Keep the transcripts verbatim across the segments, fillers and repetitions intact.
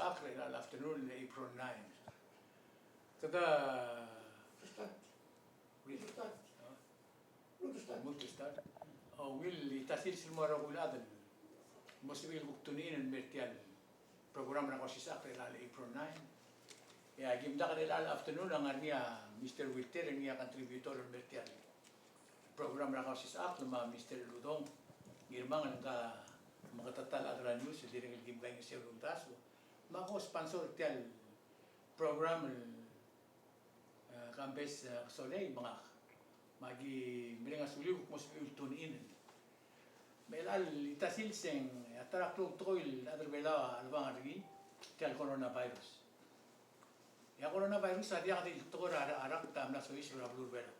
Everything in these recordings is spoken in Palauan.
Osisechakl er chelecha el afternoon el April nine. Kede Protestant. Will. Protestant. Huh? Protestant. Protestant. Ungil el tia el sils el mo er a rokui el chad el mo sebechir el kuk tune in el mer tia el program er a Kausisechakl er chelecha el April nine. E aki mdak er chelecha el afternoon a ngar er ngii a Mister Wilter, ngii a contributor el mer tia el program er a Kausisechakl, me a Mister Uludong Ngirmang el ngka a meketeket el chad er a news el dirrek el kim kaingeseu el uldasu. Me a co-sponsor er tia el program el, eh, Kambes, eh, Kesolei me ngak. Me aki mereng a suliu el kuk mo sebechir el tune in. Me chelecha el tia el sils e ng, e a ta er a klou el tekoi el chad er a Belau a chelebangel er ngii, tia el coronavirus. E a coronavirus a diak di el tekoi er a, a rakt a mla soiseb er a beluu er a Belau.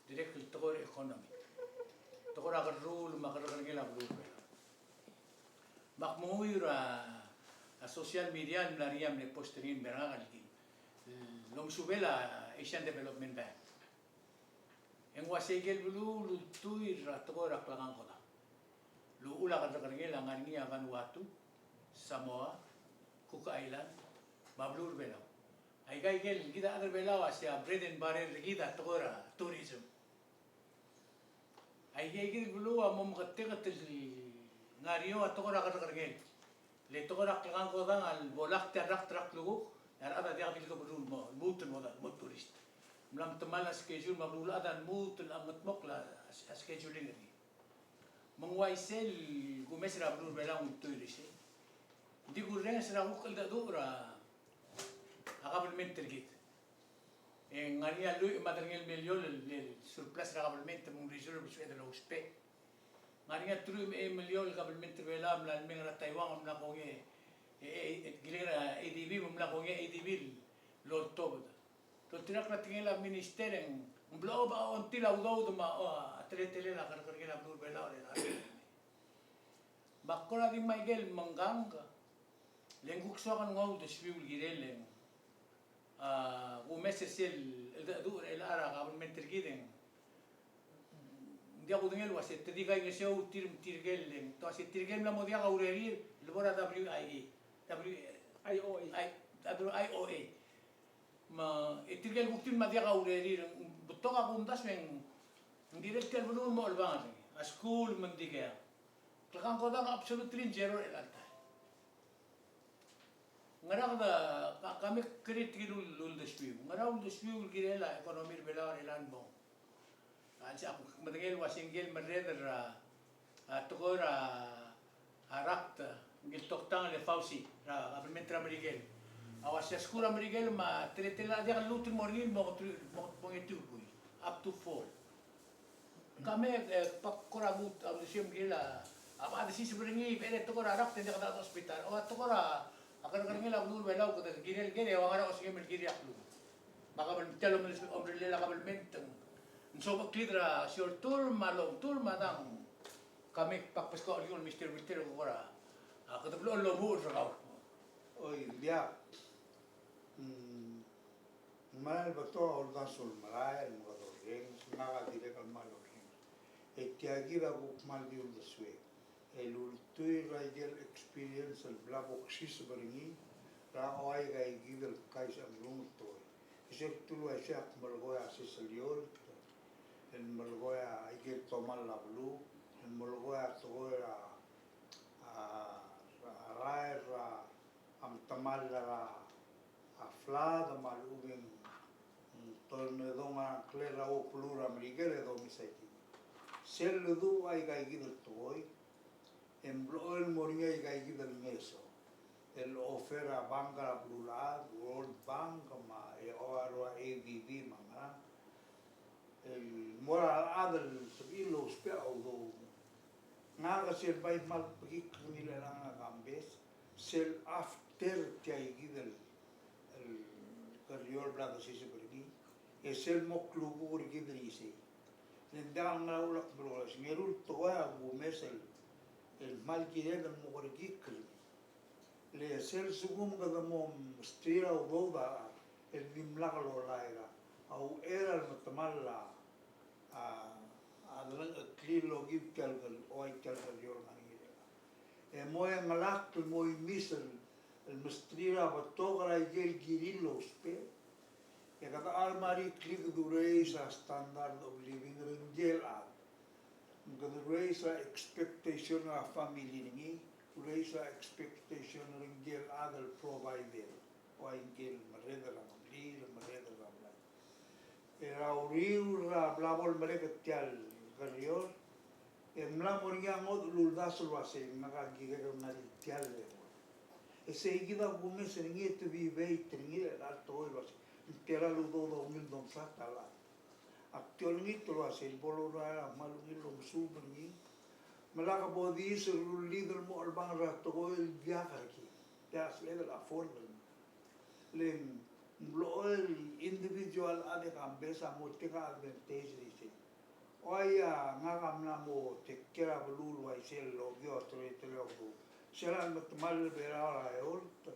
Dirrek el tekoi er a economy. Tekoi er a kerruul me a kerrekerngel a beluu er a Belau. Me ak menguiu er a, a social media el mla er ngii a mle post er ngii el mer ngak el ki, el omesubel a Asian Development Bank. E ng uasei ikel beluu a ultuil er a tekoi er a klekankodang. Uchul a kerrekerngel a ngar er ngii a Vanuatu, Samoa, Cook Island, me a beluu er a Belau. Aika ikel, kid a chad er a Belau a sei a bread and butter er kid a tekoi er a tourism. Aika ikel beluu a mo meketeket el ngar er eou a tekoi er a kerrekerngel. Le tekoi er a klekankodang a lebo lak tia el rakt er a klukuk, e a rechad a diak di el keberur el mo, lmuut el mo, mo tourist. Ng mla metemall a schedule me a beluulechad a lmuut el mengetmokl a, a scheduling er ngii. Me ng uaisei el kumes er a beluu er a Belau a ultuil er isei. Ng di kurrenges er a kuk cheldecheduch er a, a kabelment er kid. E ng ngar er ngii a lluich me a tedei el miliol el, el surplus er a kabelment me ng reserve el sebeched el ousbech. Ng ngar er ngii a teruich me a eim el miliol el kabelment er a Belau a mla lmeng er a Taiwan a mla kongei, e, e, e, kileng er a ADB me ng mla kongei a ADB el oltobed. Doltirakl er a tekingel a minister e ng blechob a ongtil a udoud me a, o, a teletelel a kerrekerngel a beluu er a Belau er a Me ak kora di ngmai ikel mengkang, le ng kuk soak el nguu a uldesuiu el kirel e ng, a, kumes er sel cheldecheduch er chelecha er a kabelment er kid e ng, ng diak kudengei el uasei te di kaingeseu tir me tirkel e ng, te uasei tirkel mla mo diak a urerir, le bo er a W I A, W I O A. I, W I O A. Me, e tirkel kuk tir me a diak a urerir, ng betok a kumdasu e ng, ng dirrek tia el beluu el mo chelebangel er ngii, a skuul me ng dikea. Klekankodang a absolutely zero er chelecha el taem. Ngera kede, ka, ka me create er ngii el uldesuiu. Ngera uldesuiu el kirel a economy er a Belau er chelechang el mong. A, se ak medengei el uasei ngike el merreder er a, a, tekoi er a, a, rakt, ngike el toktang el Fauci, er a kabelment er a Merikel. A uasei a skuul er a Merikel me a teletelel a diak el lmuut el mo er ngii el mo, mo, mo ngetiu el buil. Up to four. Ka me, e, ak kora kuk, a, uldesuiu el kirel a, a, a, desiseb er ngii, e, el tekoi er a rakt e ng diak de hospital. O, a, tekoi er a, a, kerrekerngel a beluu er a Belau, kede kirel ker, e, ua ngera osengem el kirel a klungel. Me a kabelment, tia el omerellel a kabelment, ng sobecheklid er a short term, me a long term, me a dang. Ka me ak beskau el Mister Wilter el kora, a, kede blechoel el omuchel er kau. Oi, ng diak. Mm, ng mera el betok a uldasu el merael me kede orrenges, ngak a dirrek el kmal orrenges. E tia kid a kuk kmal di uldesuek el ultuil er a ikel experience el bla bo ksiseb er ngii er a ua ikaikid el kaisechelung el tekoi. E sel kdu el uaisei ak melekoi a sesei el eolt, el melekoi a ikel tomall a beluu, el melekoi a tekoi er a, a, a rael er a, a metemall er a, a flood me a lechub e ng, mm, tornado me a ngklel a oklou er a Merikel e domes a ikid. Sel ledu a ikaikid el tekoi, e ng blechoel el mo er ngii a ikaikid el ngeso el offer a bank er a beluulechad, World Bank, me a, e, ua rua ADB me a ngerang. El mo er a rechad el sebechir el ousbech a udoud. Ngak a sel bai kmal bekikl er ngii el chelechang a Kambes, sel after tia ikid el, el kerior el bla desiseb er ngii, e sel mo klukuk er kid er isei. Le ng diak el ngar er a uchul ak melekoi el uasei, ng eru el tekoi a kumes el, el kmal kired el mo kerekikl er ngii. Le sel lsekum kede mo msterir a udoud a, el dimlak lolai er a, a uchei er a lemetemall a, a, a delengcheklir el okiu tia el, oi, tia el kerior el ngar er ngii. E mo chengelakl el mo imis el, el mesterir a betok er a ikel kirir el ousbech. E kede almari klik de raise a standard of living er ngike el chad. Me kede raise a expectation er a family er ngii, raise a expectation er ngike el chad el provider. Ua ngike el merreder er a ngebliil, merreder er a blai. Er a uriul er a bla bo lemerek tia el kerior, e ng mla mo er ngii a ngodech el uldasu el uasei, ngak a kirek el ngar er tia el level. E sei kid a kumes er ngii e te debate er ngii er a tekoi el uasei, ng tela el udoud a ungil domsat a lak. Ak di olengit el uasei, bo lorael a kmal ungil el omesuub er ngii. Me lak bo di sel rullid el mo chelebangel er a tekoi el diak er kid. Diak a sebeched el afford er ngii. Le ng mlo el individual a de kambes a mo take advantage er isei. Oi a ngak a mla mo take care a beluu el uaisei el okiu a territory of Belau. Sel lemetemall er a Belau er a eolt,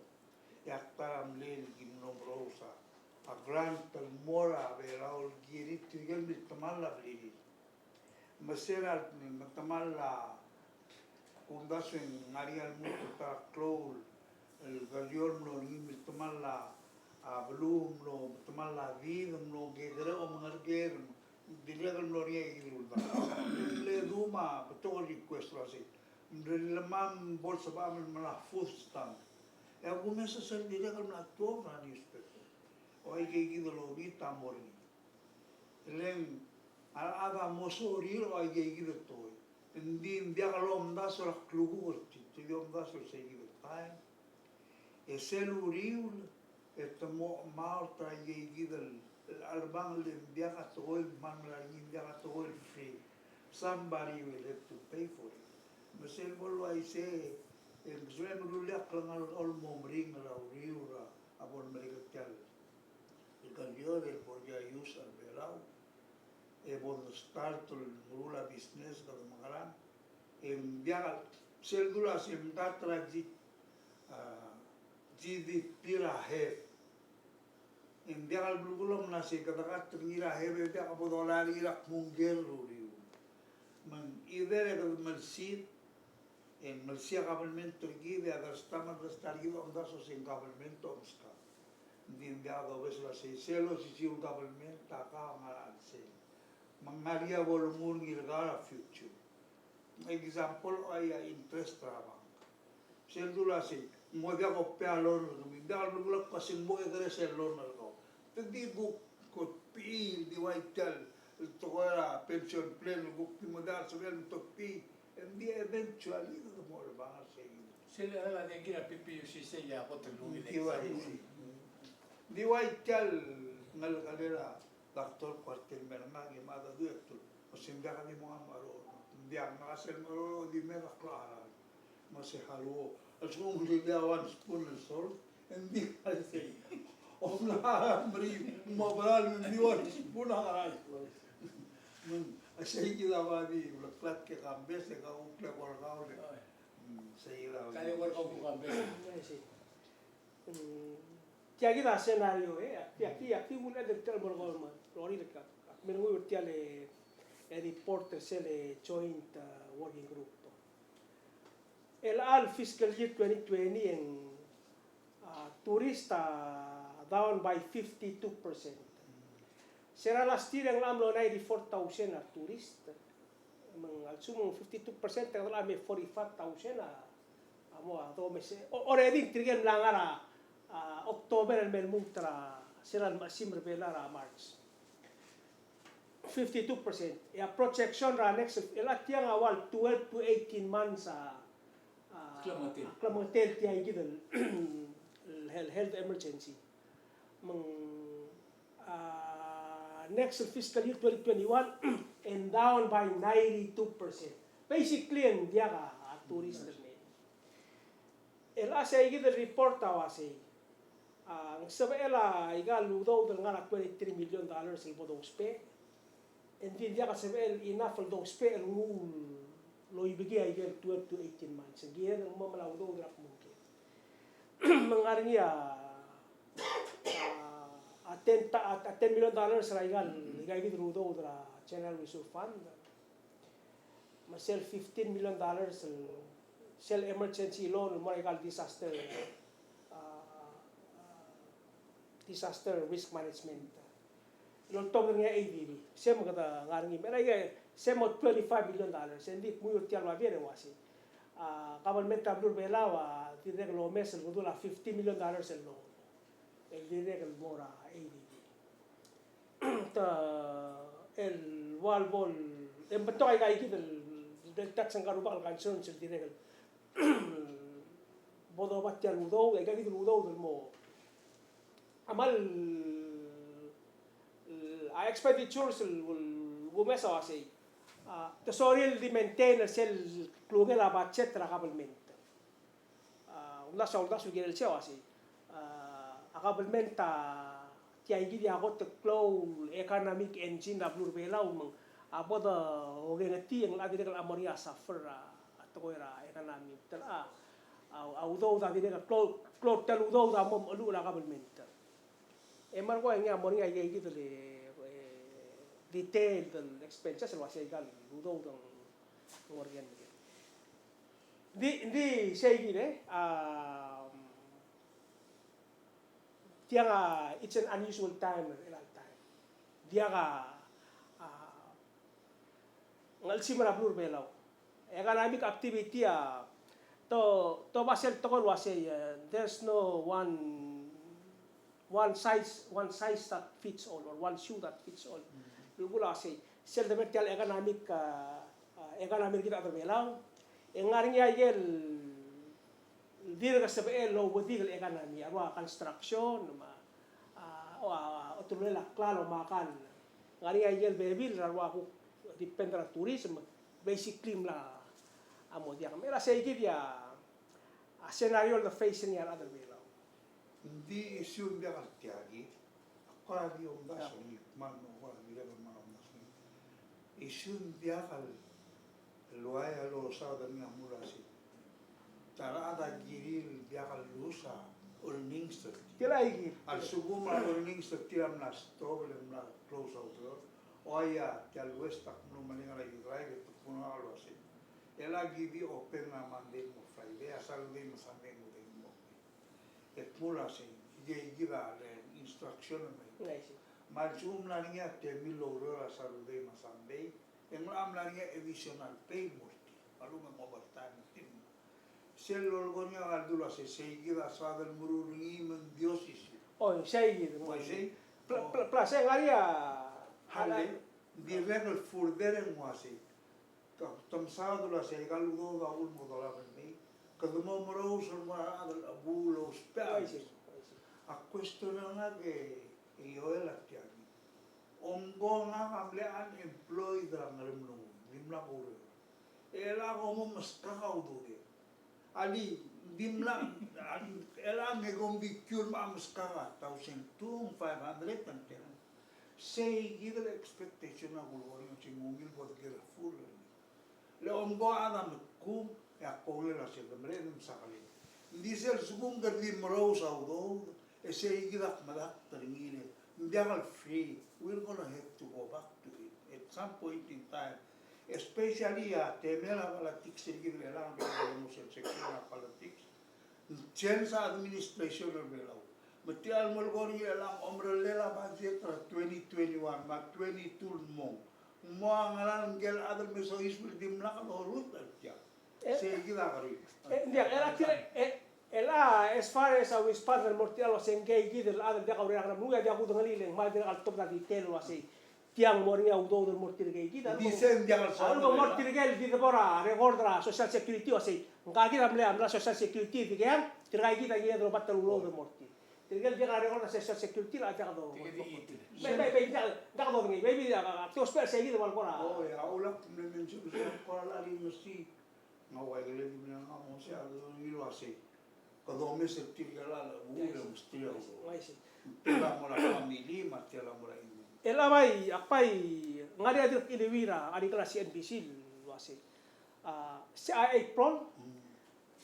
e ak ta er a mlei el ki mlo merous a grant el mo er a Belau el kirir tirke el miltemall a blirir. Me sel lemetemall a kumdasu e ng ngar er ngii a lmuut el ta er a klou el kerior el mlo er ngii el miltemall a, a beluu, mlo metemall a did, mlo kekerei a omengerker, dirrek el mlo er ngii a ikel uldasu. Le dum a betok el request el uasei, mle lemam bo lsebecham el mla food stamp. E a kumes a sel dirrek el mla tuobed er a newspaper. Oi, aike kid el olengit a mo er ngii. E le ng a rechad a mo sorir, oi, aike kid el tekoi. Ng di ng diak lomdasu er a klukuk er tir, te di omdasu er sei kid el taem. E sel uriul e te mo chemaol er a ikel kid el chelebangel, e ng diak a tekoi el kmal mera el ngii, ng diak a tekoi el free. Somebody will have to pay for it. Me sel bo el uaisei, e ng sebechem el rullii a klengar el mo meringel er a uriul er a bo lemerek tia el kerior el bo er ngii a use er a Belau. E bo de start el meruul a business, kede mekerang. E ng diak el, sel dula se mdat er a G-, a, G D P er a hep. E ng diak el belkul a mla se kede kat er ngii er a hep, e diak bo dolai er ngii er a kmungker el uriul. Me ng either e kede melsid, e ng melsiik a government er kid, e a dersta me a dersta er kid a omdasu el se ng government a omeskak. Ng di ng diak dobes el uasei, sel osisiu el government a ka ngar er a chelsel. Me ng ngar er ngii a bo lenguu er ngii er kau er a future. Example, oi a interest er a bank. Sel dula sei, ng mo diak kopia loan er kemiu, ng diak el belkul a kmo se ng mo kekerei sel loan er kau. Te di kuk kotpii, di ua tia el tekoi er a pension plan, kuk di mo diak el sebechel el totpii. Ng di eventually, kede mo er a bank er sei. Sel a di kid a P P U C sei a kot el ungil. Di ua sei. Di ua tia el ngelekek er a doctor Kuartei el me er ngak e me a dedu e te, o se ng diak di mo ngar er a, ng diak, ngak a sel mo di me er a klou a rael. Me se, hello, a lsekum ng di one spoon el salt, e ng di a sei. Omla meringel, mo beral, ng di one spoon a rael. Me ng, a sei kid a bai di uleklatk e kambes e kau klekoi er kau le. Mm, sei kid a bai di uleklatk e kambes. Mm, tia kid a scenario, e, tia, tia, tia kid a uldesuel el mo er kau me, lori le ka, ak merengui er tia el, e, report er sel joint, uh, working group. Chelecha el fiscal year twenty twenty e ng, a, tourist a down by fifty-two percent. Se er a last year e ng locha mlo ninety-four thousand a tourist. Me ng a lsekum ng fifty-two percent e ng locha me forty-five thousand a, a mo a domes. O, already tirke el mla ngar er a, a, October el me lmuut er a, se er a lmechesimer a Belau er a March. Fifty-two percent. E a projection er a next, el a tiang a ua el twelve to eighteen months a, a, klemengetel. A klemengetel tia kid el, el health, health emergency. Me ng, a, next fiscal year twenty twenty-one, e ng down by ninety-two percent. Basically, e ng diak a, a tourist el mei. El a sei kid el report a uasei, a, ng sebechel a ikal udoud el ngar er a twenty-three million dollars el bo dousbech. E ng di diak a sebechel enough el dousbech el nguu el oibekii a ikel twelve to eighteen months. Ng kired el mo melai a udoud er a kmungked. Me ng ngar er ngii a, a, a ten ta-, a, a ten million dollars er a ikal, ikal kid el udoud er a General Reserve Fund. Me sel fifteen million dollars el, sel emergency loan el mo er a ikal disaster, disaster risk management. El oltobed er ngii a A D B. Se me kede ngar er ngii. Me er a ike, se mo twenty-five million dollars. Ng di kmu er tia el babier e uasei, a, government er a beluu er a Belau a dirrek el omes el bedul a fifty million dollars el loan el dirrek el mo er a A D B. Ta el ua el bo el, e ng betok aika ikid el, el touch er ngka el rubak el concerns el dirrek el bo doba tia el udoud, aika ikid el udoud el mo a kmal, a expenditures el, el kumes a uasei, a, te sorir el di maintain er sel klungel a budget er a government. A, uldasu, uldasu el kirel sei a uasei, a, a government a tia ikid a kot el klou el economic engine er a beluu er a Belau me ng a bo dokengetii e ng locha dirrek el mo er ngii a suffer a, a tekoi er a economy. Te locha, a, a udoud a dirrek el klou, klou tia el udoud a mo mecheluch er a government. E me a leko e ngii a mo er ngii a ikid el, e, detailed el expenses el uasei aika el udoud a ng mo er ngii. Ng di, ng di sei kid e, a, tiang a, it's an unusual time er chelecha el taem. Diak a, a, ng chelsimer a beluu er a Belau. Economic activity a, to, to ba sel tekoi el uasei, e, there's no one, one size, one size that fits all, or one shoe that fits all. Mm. Belkul a uasei, sel debe tia el economic, a, a, economy er kid a rechad er a Belau, e ng ngar er ngii a ikel dirk sebechel el obedii el economy, a rua construction, me a, a, o, a, otelulel a klalo me a kall. Ng ngar er ngii a ikel bebil er a rua kuk depend er a tourism, basically mla a mo diak. Me er a sei kid a, a scenario el de face er ngii a rechad er a Belau. Ng di issue ng diak el tia kid, a kora di omdasu er ngii, kmal mo kora di le kmal omdasu er ngii. Issue ng diak el, el uai a losaod er ngii a mle uasei, ta er a chad a kirir el diak el lose a earnings er tir. Tia el ikid. A lsekum a earnings er tir a mla stop, el mla close a ureor, uai a tia el West a kmo me ng ngar er a July, e te kmo el uasei, e le a kirir open a Monday mo Friday, a Saturday me a Sunday ng mo. E kmo el uasei, ikei kid a le instruction el mei. I see. Me a lsekum ng mla er ngii a temir el oureor er a Saturday me a Sunday, e ng locha mla er ngii a additional pay el mo er tir. Me a lechub e ng overtime er tir. Sel lolekoi er ngii a kuk dilu el uasei, sei kid a soad el meruul er ngii me ng di osisiu. O, sei kid. O, sei. Pl-, pl-, plus e ng ngar er ngii a, a le, ng dirrek el further e ng uasei, te, te mesaod el uasei aika el udoud a uchul me ng dolab el mei, kede mo merous el mo er a rechad el chebuul el ousbech. I see, I see. A question er ngak e, e Joel a tia kid, omko ngak a mle unemployed er a Ngeremlengui, dimlak oureor. E chelecha kom mo meskak a udoud er a le dimlak, a le, e chelecha me kom di kiu el mo meskak a thousand two, five hundred, and ten. Sei kid el expectation a kulekoi er ngii, se ng ungil bo dekerekii el full. Le omko a chad a metkung, e ak kongei el uasei ke mereched el mesakel. Ng di sel lsekum ke di merous a udoud, e sei kid a kmedakt er ngii el, ng diak el free. We're gonna have to go back to it at some point in time. Especially a temel a politics er kid er chelechang, el mo sel section a politics. Change a administration er Belau. Me tia el melekoi er ngii er chelechang, omerellel a budget er a twenty twenty-one me a twenty-two el mong. Ng mo a ngerang ngike el chad el me soiseb el dimlak lorurt er tia. E, sei kid a kerik. E, ng diak, e le tir, e, e le as far as a whisper el mo er tia el uasei ngke kid el chad el diak a urerek er a Ngeremlengui a diak kudengelii le ng kmal dirrek el tobed a detail el uasei tiang mo er ngii a udoud el mo er tirke kid. Di se ng diak el soad. A lebo mo er tirke el di debo er a record er a Social Security el uasei ngka kid a mle, a mla Social Security, dikeang, tirka kid a kired el oba tia el udoud el mo er tir. Tirke el diak a record er a Social Security el diak do. Tirke di kid. Me, me, me, diak, diak do ngii, me, me, diak, a, a, te ousbech er sei kid el ua kora. O, e a ulak mle mention er a kora el di mesti. Ng ua ikel di mle ngar er ngii a mo sei a ldu el uasei, kede omes er tirke el chad el chebuul el mesterir a udoud. Tia el mo er a family me tia el mo er a imo. El a bai, ak bai, ng ngar er ngii a dirk chiuiuii er a, a ngii el C N B C el uasei, a, se a April,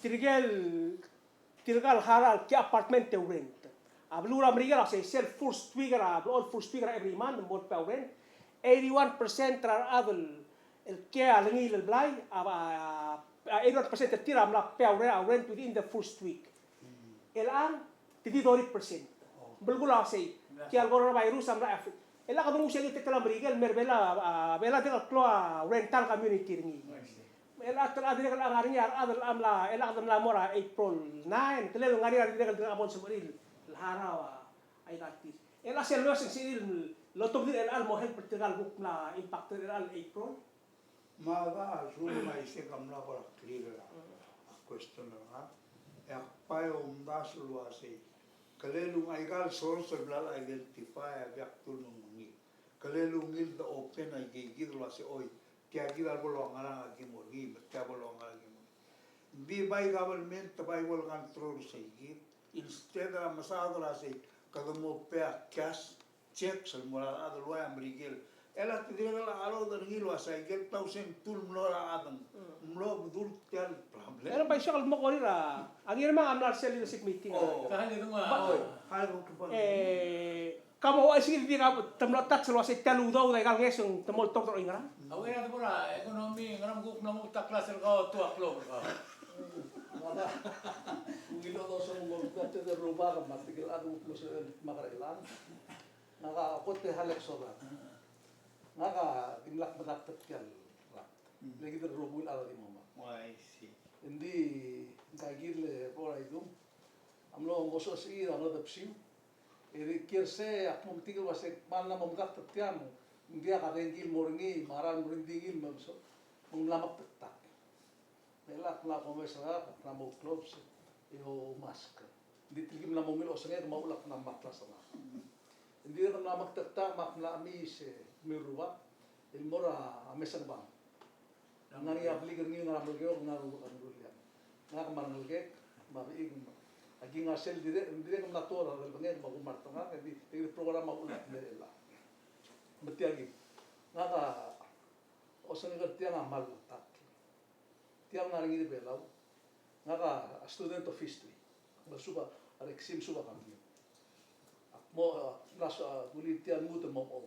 tirke el tirka el hara el ki apartment e urent. A beluu er a Merikel a sei sel first week er a, blechoel first week er a every month, ng mo er a urent. Eighty-one percent er a rechad el, el ki a lengil el blai, a, a, a, eighty-one percent er tir a mla pay a urent, a urent within the first week. Chelechang, te di thirty percent. belkul a sei. Tia el coronavirus a mla affect. E le kede nguu sei el tekoi er a Merikel, el mer Belau, a, Belau a dirrek el klou a rental community er ngii. E le a dirrek el ngar er ngii a rechad el mla, e le kede mla mo er a April nine, kele el ngar er ngii a dirrek el dirrek el mo sebechir el harau a aika el tir. E le sel loes e ng sebechir el otobed er chelechang el mo help er tirka el kuk mla impact er chelechang el April. Me a da, a lsekum a isei a mla kora clear a, a question er ngak. E ak bai omdasu el uasei, kele ng aika el source el bla le identify a bek el tuu el menguiu. Kele ng ungil de open a ikei kid el uasei, oi, tia kid a bo longerang a ki mo er ngii, me tia bo longerang a ki mo er ngii. Ng di bai government a bai bo el control er sei kid, instead er a mesaod el uasei, kede mo pay a cash, checks el mo er a rechad el ua Merikel. E le te dirrek el a load er ngii el uasei, ikel thousand two el mlo er a chad, ng mlo bedul tia el problem. E le bai soak el mo kora, a Ngirmang a mla er sel leadership meeting. Oh. Ka hal e dua. Ba-, oi, hal e dua. E, Ka mo uaisei e di ka te mlo touch el uasei tia el udoud a ikal ngeso e te mo oltobed er oingerang. A uchei er a debo er a economy, ngerang kuk mla nguu a class el kau two o'clock er kau. Ngak a, ungil a dosa mo nguu a class el rubak me a tirke el chad el kuk mlo sebechel el dmak er chelechang. Ngak a kot e Alex Sobat. Ngak a dimlak medakt er tia el rak. Le kid el rokui el chad a di mo mad. Uaisei. Engdi ngka kid el bo er a idung a mlo ngosechesechii er a ngodech el bsiu. E di kiei er sei e ak mo metik el uasei kmal mla mo medakt er tiang, ng diak a dengki el mo er ngii, me a rael el mo er ngii a dengki el mo, me ng mla mektektak. Me chelecha ak mla kumes er ngak, ak mla mo gloves e oumask. Ng di telkib mla mo ungil osengek me a uchul ak mla mo maklas er ngak. Ng di dirrek el mla mektektak me ak mla chemiis e kemiu el rubak el mo er a Mesengbang. Ng ngar er ngii a blik er ngii el ngar er a Melekeok, ngar er a Ngerul, Ngeruliang. Ngak me a rengelekek me a bechik me a ki ngar sel dirrek, dirrek el mla tuobed er a delebengek me a kumartengak, e di, e di program a uchul me a chelecha. Me tia kid. Ngak a osengek er tiang a kmal tak. Tiang a ngar er ngii er a Belau. Ngak a student of history. Ak mla suub a, a Reksim suub a kangkio. Ak mo, a, mla so, a, dulii tia el lmuut el mo, o.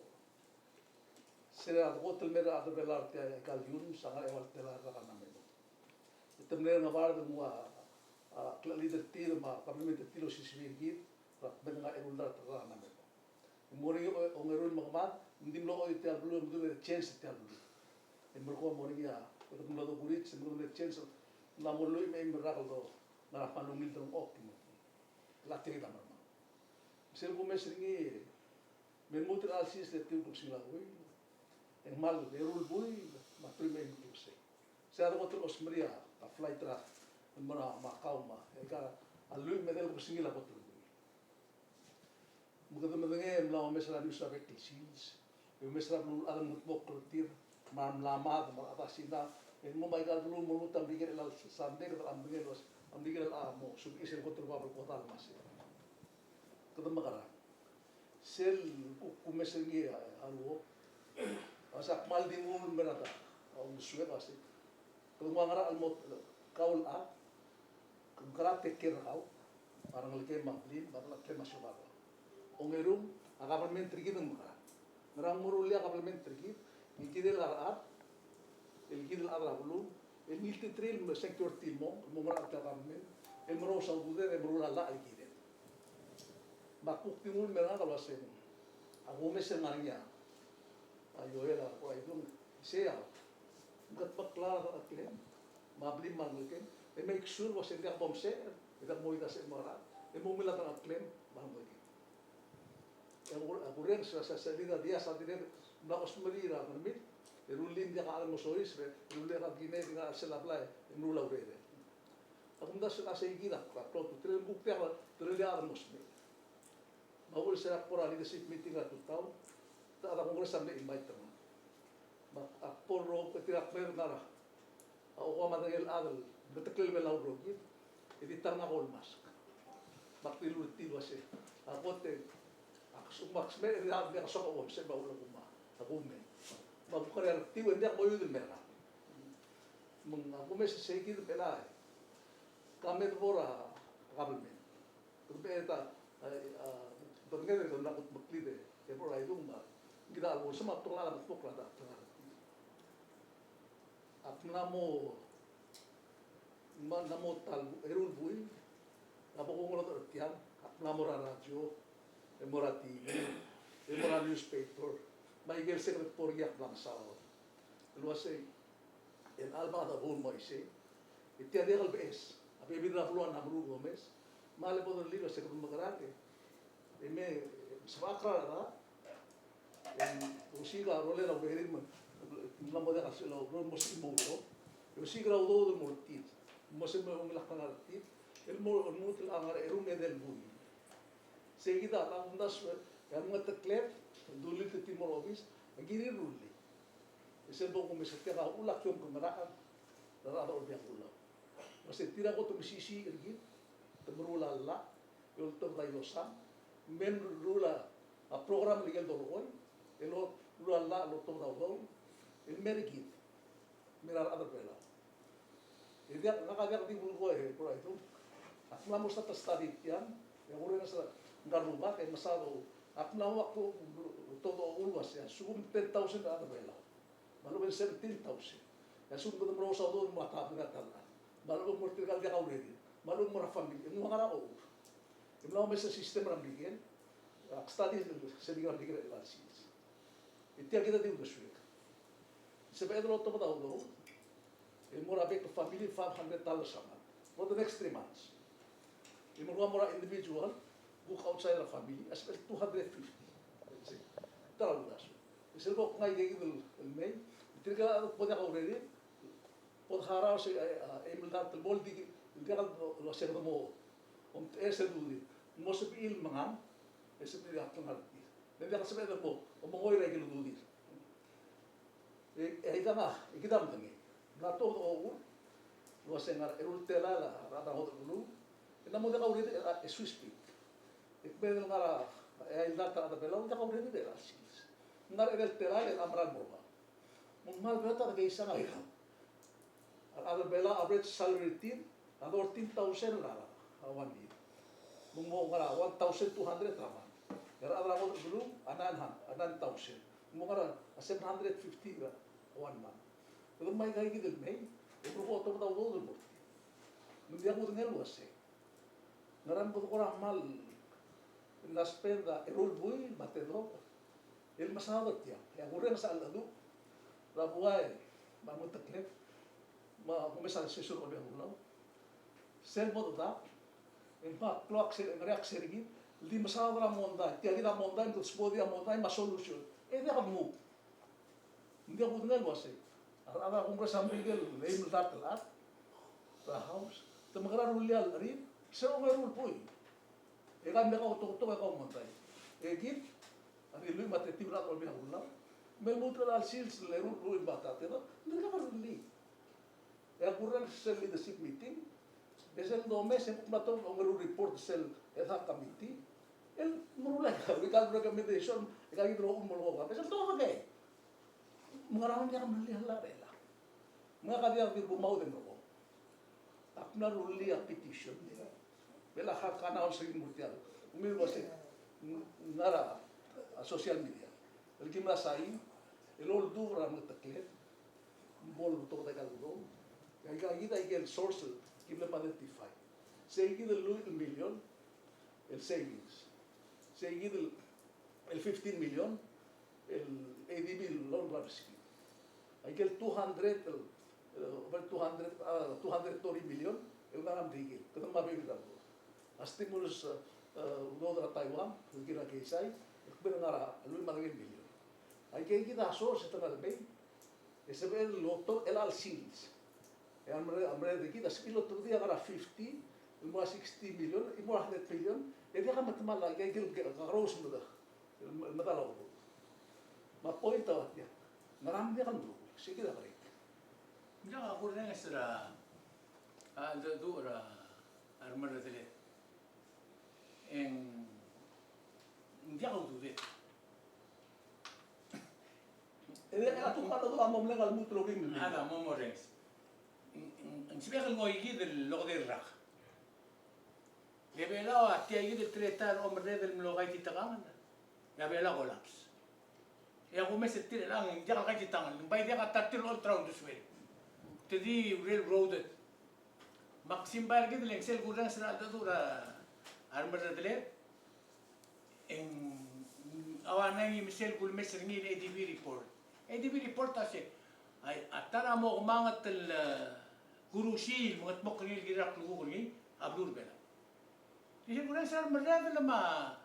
Sel dekot el mer a rechad er a Belau er tia el ikal iungs a ngar er a eua el telael er a Kanamelo. E te mle er a Ngebard el nguu a, a, klechiid er tir me a kabelment er tir el osisiu er kid, er a kmeed el ngar er a eru el dart er a Kanamelo. Ng mo er ngii a ongeru el mekemad, ng di mlo oit tia el beluu, me ng di mle change tia el beluu. E merekong e mo er ngii a, kede mlo dokurits, e merekong e mle change, ng mla mo lluich me a eim el rak el do, ngar er a kmal ungil delengchokl, me ng mla tia kid a mermang. Sel kumes er ngii, me lmuut er a chelsel tir el kebesengil a buil, e ng kmal eru el buil, me a teruich me a eim el klebesei. Sei a dekot el osmerii a flight er a, el mo er a Macau me a, e aika a lluich me a edei el kebesengil a kot el buil. Me kede medengei e mla omes er a news er a bek el sils, e omes er a beluulechad el mengedmokl er tir, me a remla mad, me a rechad er a Sina, e ng mo me aika el beluu el mo lmuut a Merikel er chelecha el Sunday, kede medengei el uasei a Merikel a mo subedii sel kot el bab el kodall me a sei. Kede mekerang. Sel kuk kumes er ngii a, a ruo, a uasei ak kmal di nguu el mer a ta, a uldesuek a uasei, kede nguu a ngerachel el mo, kau el chad, ng kora take care er kau, me a rengelekem me a blim, me a delengcheklem me a siobai er kau. Ongerung, a kabelment er kid a mekerang. Ngerang, ng mo rullii a kabelment er kid, el kirel a rechad, el kirel a rechad er a beluu, el ngiltiterir el mo security el mo, el mo ngerachel tia el kabelment, el merous a ududed, el meruul a llach el kirel. Me a kuk di nguu el mer ngak el uasei, a kumes el ngar er ngii a, a Joel a kora idung, sei a, ng kede meklou a delengcheklem, me a blim me a rengelekem, e make sure el uasei ng diak bo msecher, e diak bo mouid a secher el mo er a rechad, e mo ungil a delengcheklem me a rengelekem. E a kur-, a kurrenges er a sel, sel leader a diak a dirrek el mla osmerii er a Ngermid, e rullii, ng diak a chad el mo soiseb, e rullii a rechad el kine, e di ngar er a chelsel a blai, e meruul a urerel. A kumdasu el uasei kid a klou a ultutelel, kuk diak a, telel a chad el mo smecher. Me a uchul sel ak bo er a leadership meeting er a tutau, a rechad er a Congress a mle invite er ngak. Me ak bo el rokui, e tir a kmeed el ngar er a, a, okeim a medengei el chad el meteklel Belau el rokir, e di ta er ngak a oulmask. Me ak dilu er tir el uasei, a kot e, ak suk, me ak smecher e di a diak a soak a omseb me a uchul a kumes, a kumes. Me a kuk ngar er ngii a retiu e ng diak moiuid el mer ngak. Me ng a kumes e sei kid el mechela e ka me debo er a kabelment. Kede mecheta, a, a, bedenged e kede mla kudmeklii e, e bo er a idung me a, kid a lebo el sebechem a betok el chad a medmokl er a ta, ta, ta. Ak mla mo, mla mo ta el eru el buil, a bo kungerodech er tiang, ak mla mo er a radio, e mo er a T V, e mo er a newspaper, me a ikel se kede bo er ngii a kmal mesaod. El uasei, el chelecha el bo dobu el mo uaisei, e tia diak el beches a bebil er a beluu a mla meruul el omes, me a le bo dorullii el uasei kede mekerang e, e me, e sebechek er a rechad, e osiik a rolel a urerir me ng mla mo diak a sel urerir el mo sebechir el mo oureor, e osiik er a udoud el mo er tir, mo sebechir el mo ungil a klengar er tir, el mo lmuut el ngar er a eru me edei el buil. Sei kid a, a kumdasu e a mengeteklel el dulii el tir el mo er a obis, e kirir el rullii. E sel bo kumes er tiang a uchul a kiong ke ngerachel er a rechad er a Olbiil er a Kelulau. Me se tir a kot el mesisiich er kid, te meruul a llach, e oltobed a iosang, me meruul a program el ikel dolekoi, el meruul a llach el oltobed a udoud, el mer kid, mer a rechad er a Belau. E diak, ngak a diak di kulekoi e, kora itung. Ak mla mo start a study tiang, e kurrenges er ngka el rubak, e mesaod, ak mla mo ak ko, to, to, ulua sei, a lsekum ten thousand a rechad er a Belau. Me a lechub e ng seventeen thousand. E a lsekum kede merous a udoud el mo er a ta, ta, ta, ta. Me a lechub e ng mo er tirka el diak a urerir. Me a lechub e ng mo er a family. E ng ua ngera a ochur. E mla omes a system er a Merikel. Ak study sel, sel Merikel er a sils. E tia kid a di uldesuek. Sebeched el oltobed a udoud el mo er a bek el family five hundred dollars a month for the next three months. E meruul a mo er a individual, kuk outside er a family, a sebeched el two hundred fifty. Ta er a uldasu. E sel bo kngai kid el, el mei, tirka el bo diak a urerir, bo de harau se, e, e, eim el dart el bo el di, el diak el uase kede mo omtechei sel ududir. Mo sebechir el mengang, e sebechir a klengar er tir. Le diak el sebeched el mo, mo mengoir a ikel ududir. E, e aikang a, e kid a medengei. Ng mla tuobed a ochur el uase ngar er a eru el telael a rechad er a ngodech el beluu, e ng mo diak a urerir, e, as we speak. E kmeed el ngar er a, e, eai el dart a rechad er a Belau, diak a urerir er a sils. Ngar er a eru el telael el mera el mo er a Me ng kmal beot a dekeisang a ikang. A rechad er a Belau a average salary er tir a thirteen thousand er a, a one year. Me ng mo ngar er a one thousand two hundred er a month. E a rechad er a ngodech el beluu a nine hundred, a nine thousand. Me ng mo ngar er a seven hundred fifty er a one month. Kede mei aika kid el mei, e kede bo otobed a udoud el mo er tir. Me ng diak kudengei el uasei ngera me kede kora kmal mla spend a eru el buil me a tedobech el mesaod er tiang. E a kurrenges a cheldecheduch er a buai me a mengeteklel me a kumes a session er a Olbiil er a Kelulau. Sel bo dedak el kmal klou a kse-, ngereak a kserekid el di mesaod er a mondai, tia kid a mondai, me kede sbodii a mondai me a solution. E diak kudengei. Ng diak kudengei el uasei a rechad er a Congress a Merikel el eim el dart el chad er a House, te mekerang e rullii a llach er tir, se er a ongeru el buil. E kau me kau toktok e kau mondai. E kid a di lluich me a tetiu el chad er a Olbiil er a Kelulau, me lmuut er chelecha el sils el eru el buil me a ta, te, ng dirkak a rullii. E a kurrenges sel leadership meeting, e sel domes e kuk mla tobed a ongeru el report sel ad hoc committee el meruul a ikal recommendation, e kid a uchul me ng mo lekoi. E sel tobed e me ngera me ng diak a mlellii a llach er chelechang. Me ngak a diak di kumaud e melekoi. Ak mla rullii a petition. Me a lak a announce er ngii el mo er tiang. Ng mle uasei, ng ngar er a social media el kim mla sain el oldubech er a mengeteklel, bo ltobed aika el udoud. Aika kid a ikel source el kim mle identify. Sei kid el lluich el million el savings. Sei kid el, el fifteen million el A D B loan grant scheme. Aike el two hundred, el, el, over two hundred, ah, two hundred thirty million el ngar er a Merikel, kede mla bebil er a udoud. A stimulus, eh, eh, udoud er a Taiwan el kirel a keizai, el kmal ngar er a lluich me a edei el million. Aike kid a source e te ngar er a mei, e sebechel el otobed er chelecha el sils. E a mle, a mle, kid a sebechir el otobedii a ngar er a fifty, el mo er a sixty million, el mo er a hundred million, e diak a metemall a ikel, ikel, ikel kakerous el medal, el medal a udoud. Me a point a ua tiang, ngera me diak el meruul, sei kid a kerek. Ng diak a kurrenges er a, a, cheldecheduch er a, a remerredeled. E ng diak a ududed. E a tung kata tu a mo mle kal muut el okeim el. A da mo morrenges. Ng, ng, ng sebechek el ngoi kid el okedei el rak. Le Belau a tia kid el teletael er a omerreder el mlo kaititekangel. E a Belau a collapse. E a kumes er tir el chelechang, ng diak el kaititekangel. Ng bai diak a ta er tir el olterau el uldesuel. Te di railroaded. Me ak simbai er kid el ng sel kurrenges er a cheldecheduch er a remerredeled. E ng, a ua ngii me sel kulemes er ngii el A D B report. A D B report a se, a, a ta er a mo kemanget el, e, kurusiil, mengetmokl er ngii el kirel a klukuk er ngii, a beluu er a Belau. Di sel kurrenges er a remerredel me a,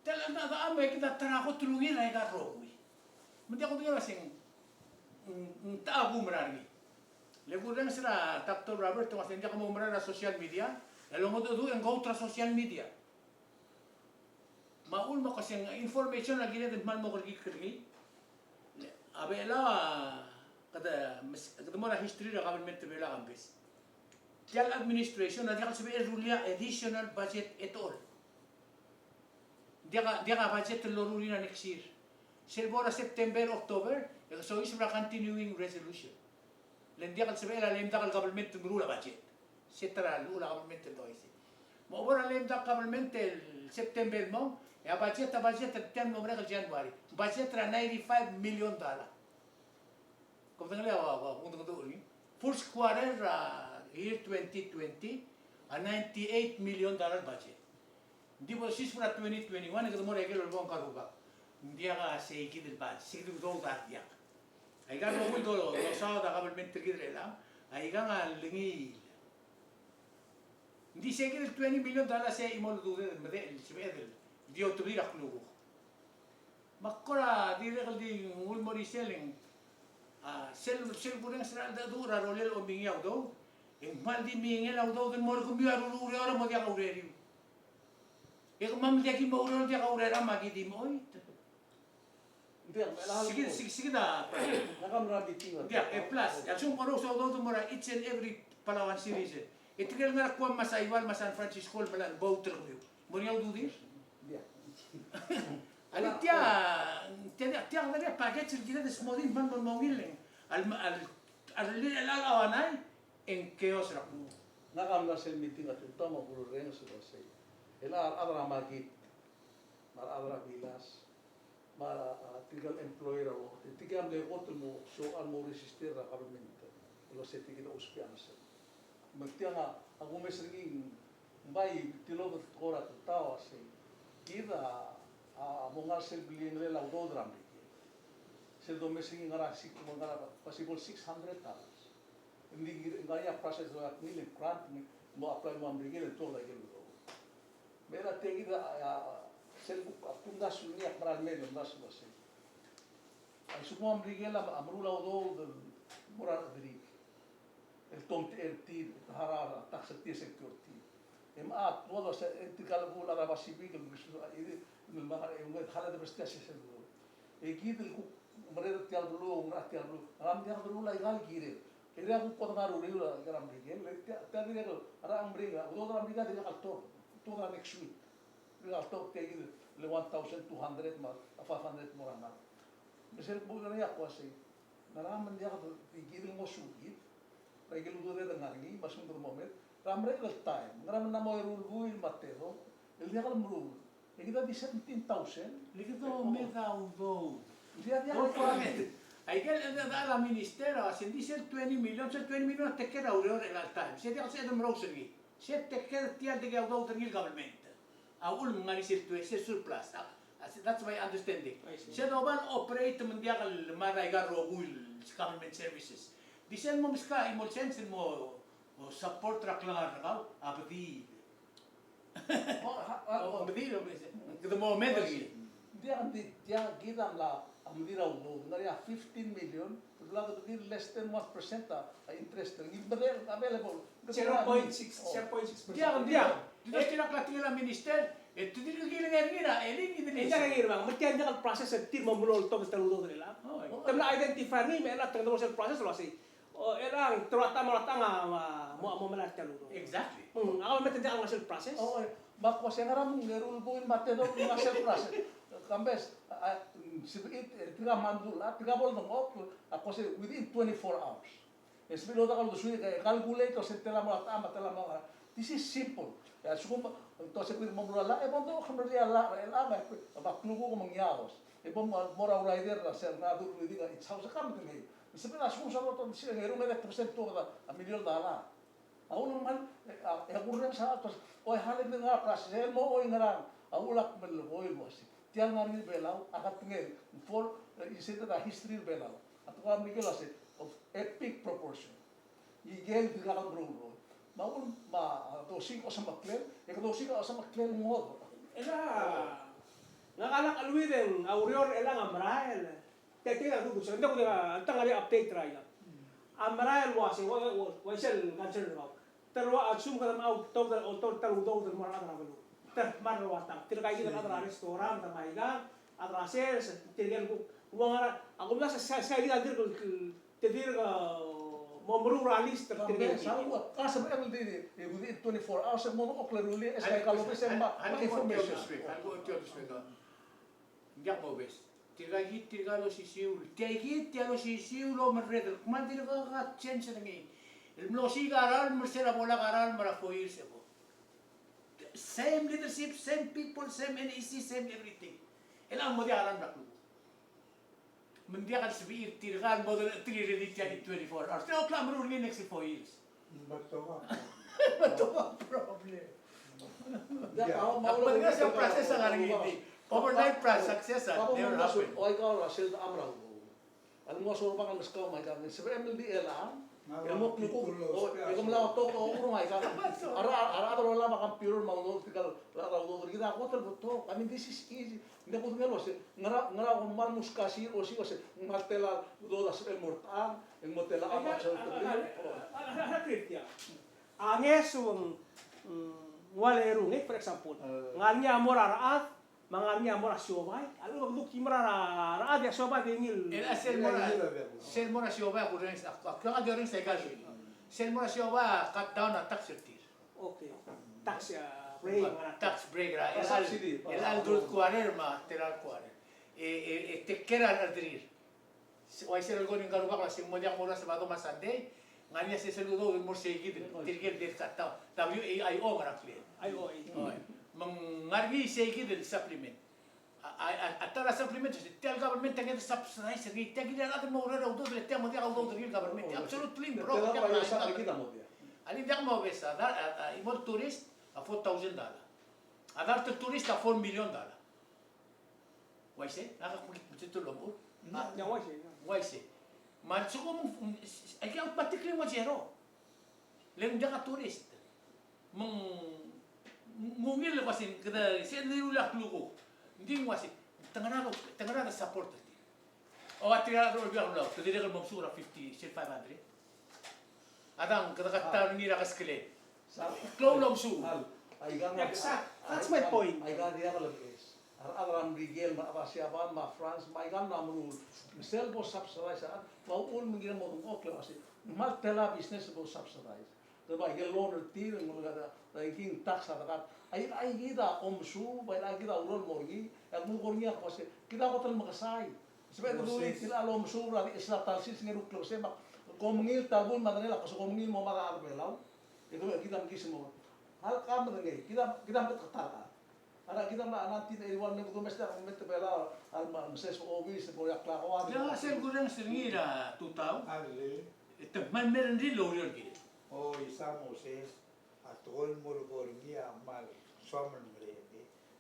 tia el cheldecheduch me kid a ta er a kot el ungil er aika el rokui. Me ng diak kudengei el uasei ng, ng, ng techa kumerang er ngii. Le kurrenges er a Doctor Robert, e ng uasei ng diak mo kumerang er a social media, e longedecheduch e ng go through a social media. Me a uchul me a kmo se ng information a kired el kmal mo kerekikl er ngii. A Belau a kede mes-, kede mo er a history er a government er a Belau a Kambes. Tia el administration a diak el sebechel el rullii a additional budget at all. Diak a, diak a budget el loruul er ngii er a next year. Sel bo er a September, October, e ke soiseb er a continuing resolution. Le ng diak el sebechel a lame duck el government el meruul a budget. Se ta er a llechul a government el doisei. Me a bo er a lame duck government el September el mong, e a budget, a budget er tia el mo merek el January. Budget er a ninety-five million dollar. Kom dengelii a, a, a, a, a, first quarter er a year twenty twenty, a ninety-eight million dollar budget. Ng di bo siseb er a twenty twenty-one e kede mo er a ikel lolekoi ngka el rubak. Ng diak a seikid el budget, seikid el udoud a diak. Aika el rokui el do, dosaod a government er kid er chelechang, aikang a lengil. Ng di seikid el twenty million dollar se a chimo el ududed el medechel el sebeched el di otebedii a klukuk. Me ak kora dirrek el di nguu el mo er isei el ng, a, sel, sel kurrenges er a cheldecheduch er a rolel a omingii a udoud, e ng kmal di mingel a udoud el mo er kemiu a ruruul er a ureor e mo diak a ureriu. E kemam el diak ki mo oureor el diak a urerem a ki di mo choit. Ng diak, me a lak. Sikid, sikid, sikid a. Ng diak, e plus, a lsekum ke ousbech a udoud el mo er a each and every Palauan citizen. E tirke el ngar er a Guam me a Saipan me a San Francisco el melai el vote er kemiu, mo er ngii a ududir? Ng diak. A le tia, tia, tia, tia, tia package el kired el smodii el kmal mo ungil el, al, al, al, a ua ngii e ng chaos er a klukuk. Ngak a mla sel meeting a tutau me a kurrenges el uasei, el a rechad er a makit, me a rechad er a bilas, me a, a, tirke el employer a uokt, tirke a mle kot el mo show, a mo register er a government el uasei tirke a ousbech a ngesel. Me tiang a, a kumes er ngii, ng bai tilobed el tekoi er a tutau a sei, kid a, a mo ngar sel blilengelel a udoud er a Merikel. Sel domes er ngii ngar er a six, mo ngar er a possible six hundred dollars. Ng di ngar er ngii a process er a ngii el grant, mo apply mo er a Merikel e tuobed a ikel udoud. Me a tia kid a, a, sel kuk, a kuk omdasu er ngii a kmal mei el omdasu el uasei, a lsekum a Merikel a meruul a udoud el mo er a rechederir el tomtechei er tir, el harau a tax er tir, security. E me a tuobed el uasei, e tirka el bo el chad er a Pacific el, el, e ungil el debes tia sel udoud. E kid el kuk merreder er tia el beluu, ngar er tia el beluu, ngera me ng diak deruul aika el kired. E a kuk ko dengar er a uriul er a Merikel, e tia, tia dirrek el, a rechad er a Merikel, a udoud er a Merikel a dirrek el tobed, tobed er a next week. Dirrek el tobed tia kid el one thousand two hundred me a five hundred mo er a ngar. Me sel bo er ngii a kuk uasei, ngera me ng diak di kid el ngosukid er a ikel ududed el ngar er ngii, me a lsekum kede mo mei er a merek el taem, ngera me ng mo eru el buil me a tedobech el diak el meruul. E kid a di seventeen thousand. Le kede omeda udoud. Ng diak, diak. Don't forget. Aike el, el, el, a minister a uasei ng di sel twenty million, sel twenty million a take care er a ureor er chelecha el taem. Se diak el sebeched el merous er ngii. Se take care er tia el dikea udoud er ngii el government. A uchul me ng ngar er ngii sel twe-, sel surplus. A, a, that's my understanding. I see. Se doba el operate me ng diak el mad er aika el rokui el government services. Di sel mo meskau a chimo el sens el mo, mo support er a klengar er kau, a bediil. O, ha, ha, o, o. Bediil, o, kede mo medal er ngii. Ng diak, ng di, diak kid a mla, a mla di er a udoud, ng ngar er ngii a fifteen million, el bla kede di less than one percent a, a interest er ngii, available. Zero point six, zero point six percent. Diak, diak. Di tia el kla tirke el minister, e te di el kilengei er ngii er a, e le ngii di el. E diak, ngii er a, me tia el diak el process er tir me ng mlo oltobed tia el udoud er chelechang. O, e. Te mla identify er ngii, me chelechang te kede mo er sel process el uasei. O, e le ng, te ua tang, ua tang a, a, mo, mo melai er tia el udoud. Exactly. Mm, a government a diak el ngar er sel process. O, e, me a kuk uasei ngera me ng eru el buil me a tedobech el ngar er sel process. Kambes, a, a, sebechir, e, tirka a mandul, a, tirka a bo ledengchokl, a kuk uasei within twenty-four hours. E sebechir el odak el uldesuir, e, calculate el uasei tela mo er a techam, tela mo er a. This is simple. E a lsekum, te uasei kid mo meruul a llach, e bo mdengchokl el meruul a llach, e, a llach, e, me a klukuk me ng iaos. E bo mo, mo er a urider er a sel, a dul reading a each house, e ka me te mei. Sebechel a lsekum soal otobed el sils, e ng eru me a edei el percent el tuobed a million dollar. A ulemalt, e, a, e a kurrenges a, tos, oi, hale, ng ngar er a process, el mo, oi, ngerang, A ulak me le boil el uase tia el ngar er ngii er Belau a katengel, for, e, isei a history er Belau a tekoi er a Merikel el uase of epic proportion. Ikel dirkak el meruul el rokui. Me a uchul me a dosiik a osemeklel, e ke dosiik a osemeklel el ngodech. Ela, ngak a lak cheleuid e ng a ureor er chelechang a merael. Te, te, a duduk, se, ng diak, ng diak, ng diak ngar er ngii a update er a ikang. A merael el uase, ua, ua, ua, uaisei el concern er kau. Te rua a lsekum kede mo outoud, outoud, ta el udoud el mo er a rechad er a beluu. Te kmal rua tang. Tirka kid el chad er a restaurant, me a ikang, chad er a sales, tirke el kuk, ua ngera, a kumdasu se, se, se kid a dirk, te dirk, e, mo meruul er a list er tirke el kid. Sa ua, ka se me el di, e, within twenty-four hours, e mo, mo klerullii, e se ka lobes, e mo, mo information. Ng diak mobes. Tirka kid, tirka el osisiu, tia kid, tia el osisiu el omerreder, kmal dirkak a change er ngii. El mlo osiik a rael, el mlo er sel bo lak a rael, el mo er a four years ago. Same leadership, same people, same N E C, same everything. E ng mo diak a rael el mla klukuk. Me ng diak el sebechir tirka el mo delecheterir er tia el twenty-four hours. Tirka el kmal meruul er ngii next four years. Betok a problem. Betok a problem. Ia, a, a, a, process a ngar er ngii di. Overnight pro-, success a never happen. Oi, kau a sel a mera el udoud. A lenguu a sorbang el meskau me a ikang, sebechem el di chelechang el mo klukuk, o, e ke mla otok a urung a ikang. A rechad, a rechad el olab a computer me a udoud, tirka el rechad el udoud, kid a kot el betok. I mean, this is easy. Ng diak kudengei el uase ngera, ngera kom kmal muskasir, osiik el uase ng kmal tela el udoud a sebechel el mo er a techang, e ng mo tela a, a, a, a, a, a, a, a, a, a ngeso ng, mm, ng ua lerung, e, for example, e, ngar er ngii a mo er a rechad, me a ngar er ngii a mo er a siobai, a lechub e kede kuk di mo er a rechad e a siobai a di ngii el, e, a sel mo er a, sel mo er a siobai a kurrenges, a, a, a kurrenges a ikal, sel mo er a siobai a cut down a tax er tir. Okay. Tax, a, break, a, tax break er a, el, el, el dul quarter me a tela el quarter. E, e, e take care a rechad er tir. Se, uaisei el kmo ng ngar er a rubak el uase ng mo diak mo er a Sabado me a Sunday, ng ngar er ngii a sesei el udoud el mo er seikid el, tirke el dirk cut down. W A I O ngar er a ngklel. I O A. Oi. Me ng ngar er ngii seikid el supplement. A, a, a, a ta er a supplement, tia el government a kede subsidize er ngii, tia kid a rechad el mo oureor er a udoud, le tia mo diak a udoud er ngii el government. Absolutely, bro. Tia el government a diak mo obes, a, a, a, imo el tourist, a four thousand dollar. A dart el tourist, a four million dollar. Uaisei, a kuk mekngit el omechur. Ia, uaisei. Uaisei. Me a lsekum, mm, s-, s-, aika automatically mo zero. Le ng diak a tourist. Me ng, ng ungil el uase, kede, se ng dilu el klukuk. Ng di ng uase, te ngar er a, te ngar er a support er tir. O a tirka el rechad er a Olbiil er a Kelulau, te dirrek el mo mesuub er a fifty, sel five hundred. A dang, kede cut down er ngii er a keskelel. Klou el omesuub. Exact. That's my point. Aika diak el omes. A rechad er a Merikel, me a rechad er a Siabal, me a France, me aika el mla meruul. Me sel bo subsidize a, me a uchul me ng kirel mo dengchokl el uase ng kmal tela business bo subsidize. Kede bai ikel loan er tir, ng kora, ng tax a dekat. Aika, aika kid a omesuub, aika kid a ureor el mo er ngii, e ak mo er ngii a kmo se, kid a kot el mekesai. Sebeched el rullii el omesuub er a di, sel ta el sils, ng eru klebesei me a, kom ngii el ta el bul me a dengei el kmo se kom ngii el mo mad a rechad er a Belau. E kid a mekis el mo. Alka medengei, kid a, kid a meketeket a rechad. A rechad, kid a mla, nineteen eighty-one, me kede mesa, me te Belau, a, me, meses obis, mo er a klakoad. Ia, sel kurrenges er ngii er a tutau. E te kmal mereng el oureor el kirel. O, isei a Moses. A tekoi el mo er ngii a kmal soam el merek.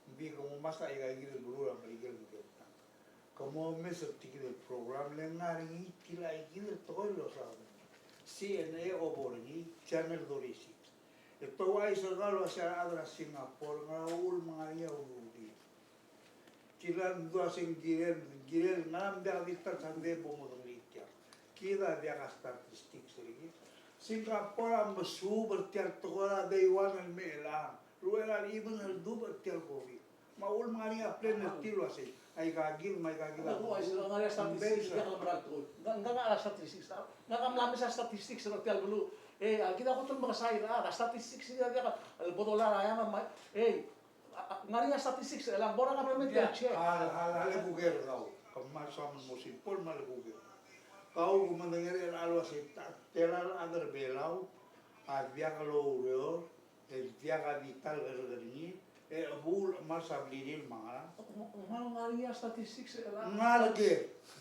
Ng di ke mo mesa aika kid el beluu er a Merikel me a Merikel. Ke mo omes er tia kid el program le ngar er ngii tia kid el tekoi el losaod. C N A a obo er ngii, Channel thirty-six. E te ouchais er kau el uase a rechad er a Singapore, ngera uchul me ngar er ngii a uluulir. Kid a mdu a se ng kirel, ng kirel, ngera me ng diak di ta el sandei bo modengelii tiang. Kid a diak a statistics er kid. Singapore a mesuub er tia el tekoi er a day one el mei er chelechang. Ruchel a even el dubech er tia el COVID. Me a uchul me ng ngar er ngii a plan er tir el uasei, aika kid me aika kid a. Ng ngar er ngii a statistics, diak el mera el tekoi. Ng, ng ngar er ngii a statistics. Ngak a mla mesa statistics er tia el beluu. E, a kid a kot el mekesai er a, a statistics er a diak el bo dolai a eanged me, e, A, a, ng ngar er ngii a statistics el ng bo er a government el check. A, a, a lekuker er kau. Ke kmal soam el mo simple me a lekuker. Kau ke medengei er a chelecha el uasei ta, tela el chad er a Belau a diak loureor, e diak a di ta el kerrekeriil, e chebuul a chemars a blirir me a ngerang. Ng, ng ngar er ngii a statistics el ng ngar er ngii.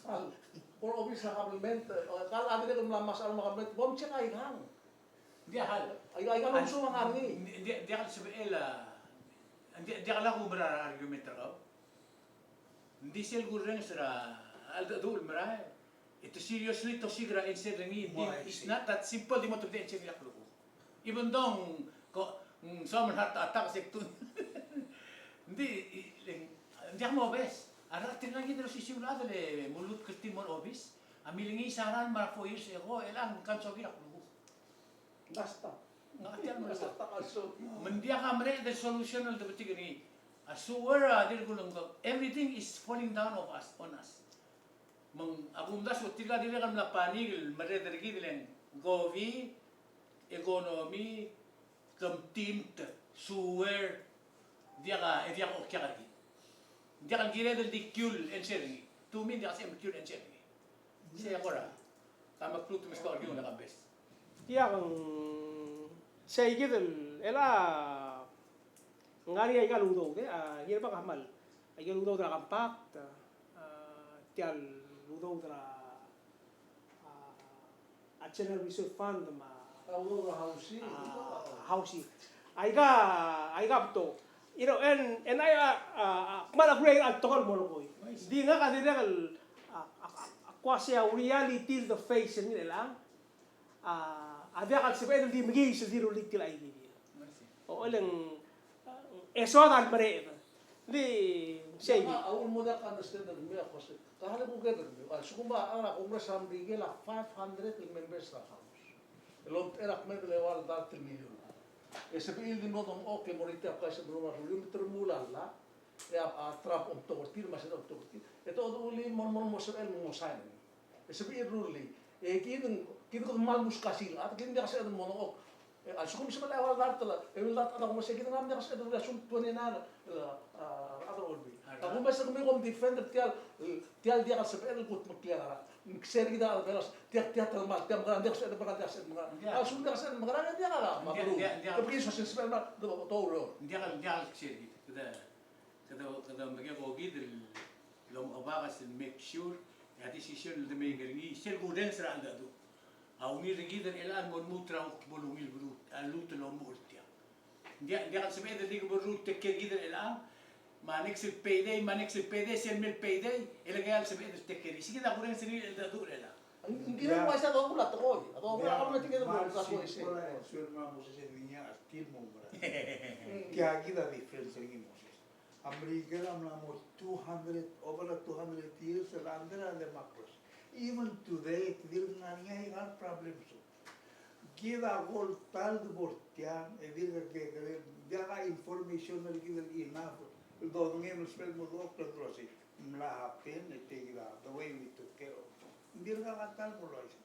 A, bo er a obis er a government, e, kau a dirrek el mla mesa el government, bo mcheck a ikang. Ng diak el. Aika, aika el omesuub a ngar er ngii. Ng diak, ng diak el sebechel a, Ng di, ng diak el kumer a argument er kau. Ng di sel kurrenges er a cheldecheduch el merael, e te seriously te osiik er a answer er ngii, ng di, it's not that simple, di mo tebedii a answer er ngii a klukuk. Even though ng ko, ng soam el heart attack se ktu. Ng di, i, le ng, ng diak mobes. A rechad er tirka kid el osisiu el chad el mullutkl er tir el mo er a obis a milengiis a ralm er a four years ago, e chelechang ng kan soak er a klukuk. Ng diak a mereched el solution el debetik er ngii. A sewer a dirk ulengkok. Everything is falling down of us, on us. Me ng, a kumdasu e tirka dirrek el mla panic el merreder er kid el ng COVID, economy, kemtimt, sewer, diak a, e diak a okiak er kid. Diak el kired el di cure el answer er ngii. To me ng diak a sebechem el cure el answer er ngii. Sei a kora. Ka me kuk te meskau er kid el kambes. Tiang, sei kid el, el a, ngar er ngii a ikal udoud, e, a, ngii er a bek a kmal. A ikal udoud er a compact, a, tia el udoud er a, a, a General Reserve Fund me a, a, udoud er a housing. A, housing. Aika, aika betok. You know, and, and I, a, a, a, kmal agree el tekoi el mo er koi. Di ngak a dirrek el, a, a, a, a kua se a reality el the face er ngii el A, a diak el sebeched el di mekiis el di rullii tia el idea. O, e le ng, e soad a lemereched. Di sei. A uchul mo diak understand er kemiu a kmo se, ka le kuk er kemiu. A lsekum a, a Congress er a Merikel a five hundred el members er a House el omtechei er a kmeed el eua el dart el million. E sebechir el di mlo dengchokl e mo er tia el price el mo er a million me te remuul a llach. E a, a Trump a omtok er tir, me a Senate a omtok er tir. E te oduch el mo, mo, mo sebechel el mo sign. E sebechir el rullii. E kid, kid kede kmal muskasiil. A kid ng diak sebeched el mo dengchokl. E a lsekum sebechel a eua el dart el, e ua el dart a dengchokl, e kid ng diak sebeched el rullii a lsekum twenty-nine, a, a, a rechad er a Olbiil. A kumes er kemiu kom defend er tia el, tia el diak el sebeched el kutmeklii a rechad. Ng ser kid a Belau, tia, tia el mekerang, tia mekerang, diak sebeched el mekerang, diak sebeched el mekerang. A lsekum diak sebeched el mekerang, e diak a, me a beluu. Kede kid soal sebeched el mekerang, te, te oureor. Ng diak, ng diak el ser kid. Kede Kede, kede mekekokid el omechebakes el make sure e a decision el de make er ngii, sel kurrenges er a cheldecheduch a ungil er kid er chelechang el mo lmuut er a kuk bo lungil beluut, a lluut el omuchel er tiang. Ng diak, ng diak el sebeched el di kbo lruul take care er kid er chelechang, me a next el payday, me a next el payday, sel mei el payday, e le kede el sebeched el take care er ngii. Sei kid a kurrenges er ngii el cheldecheduch er chelechang. Ng kirel uaisei a dobu el tekoi, a dobu el tekoi, a dobu el tekoi, a dobu el tekoi. Tia kid a difference er ngii, Moses. A Merikel a mla mo two hundred, over two hundred years el under a democracy. Even today, te dirk ngar er ngii a ikal problems. Kid a ko el ta el debo er tiang, e dirk kekerei, diak a information er kid el enough el dodengei el sbech el mo dengchokl el uasei ng mla happen, e tia kid a the way we took care of. Ng dirkak a ta el mo uaisei.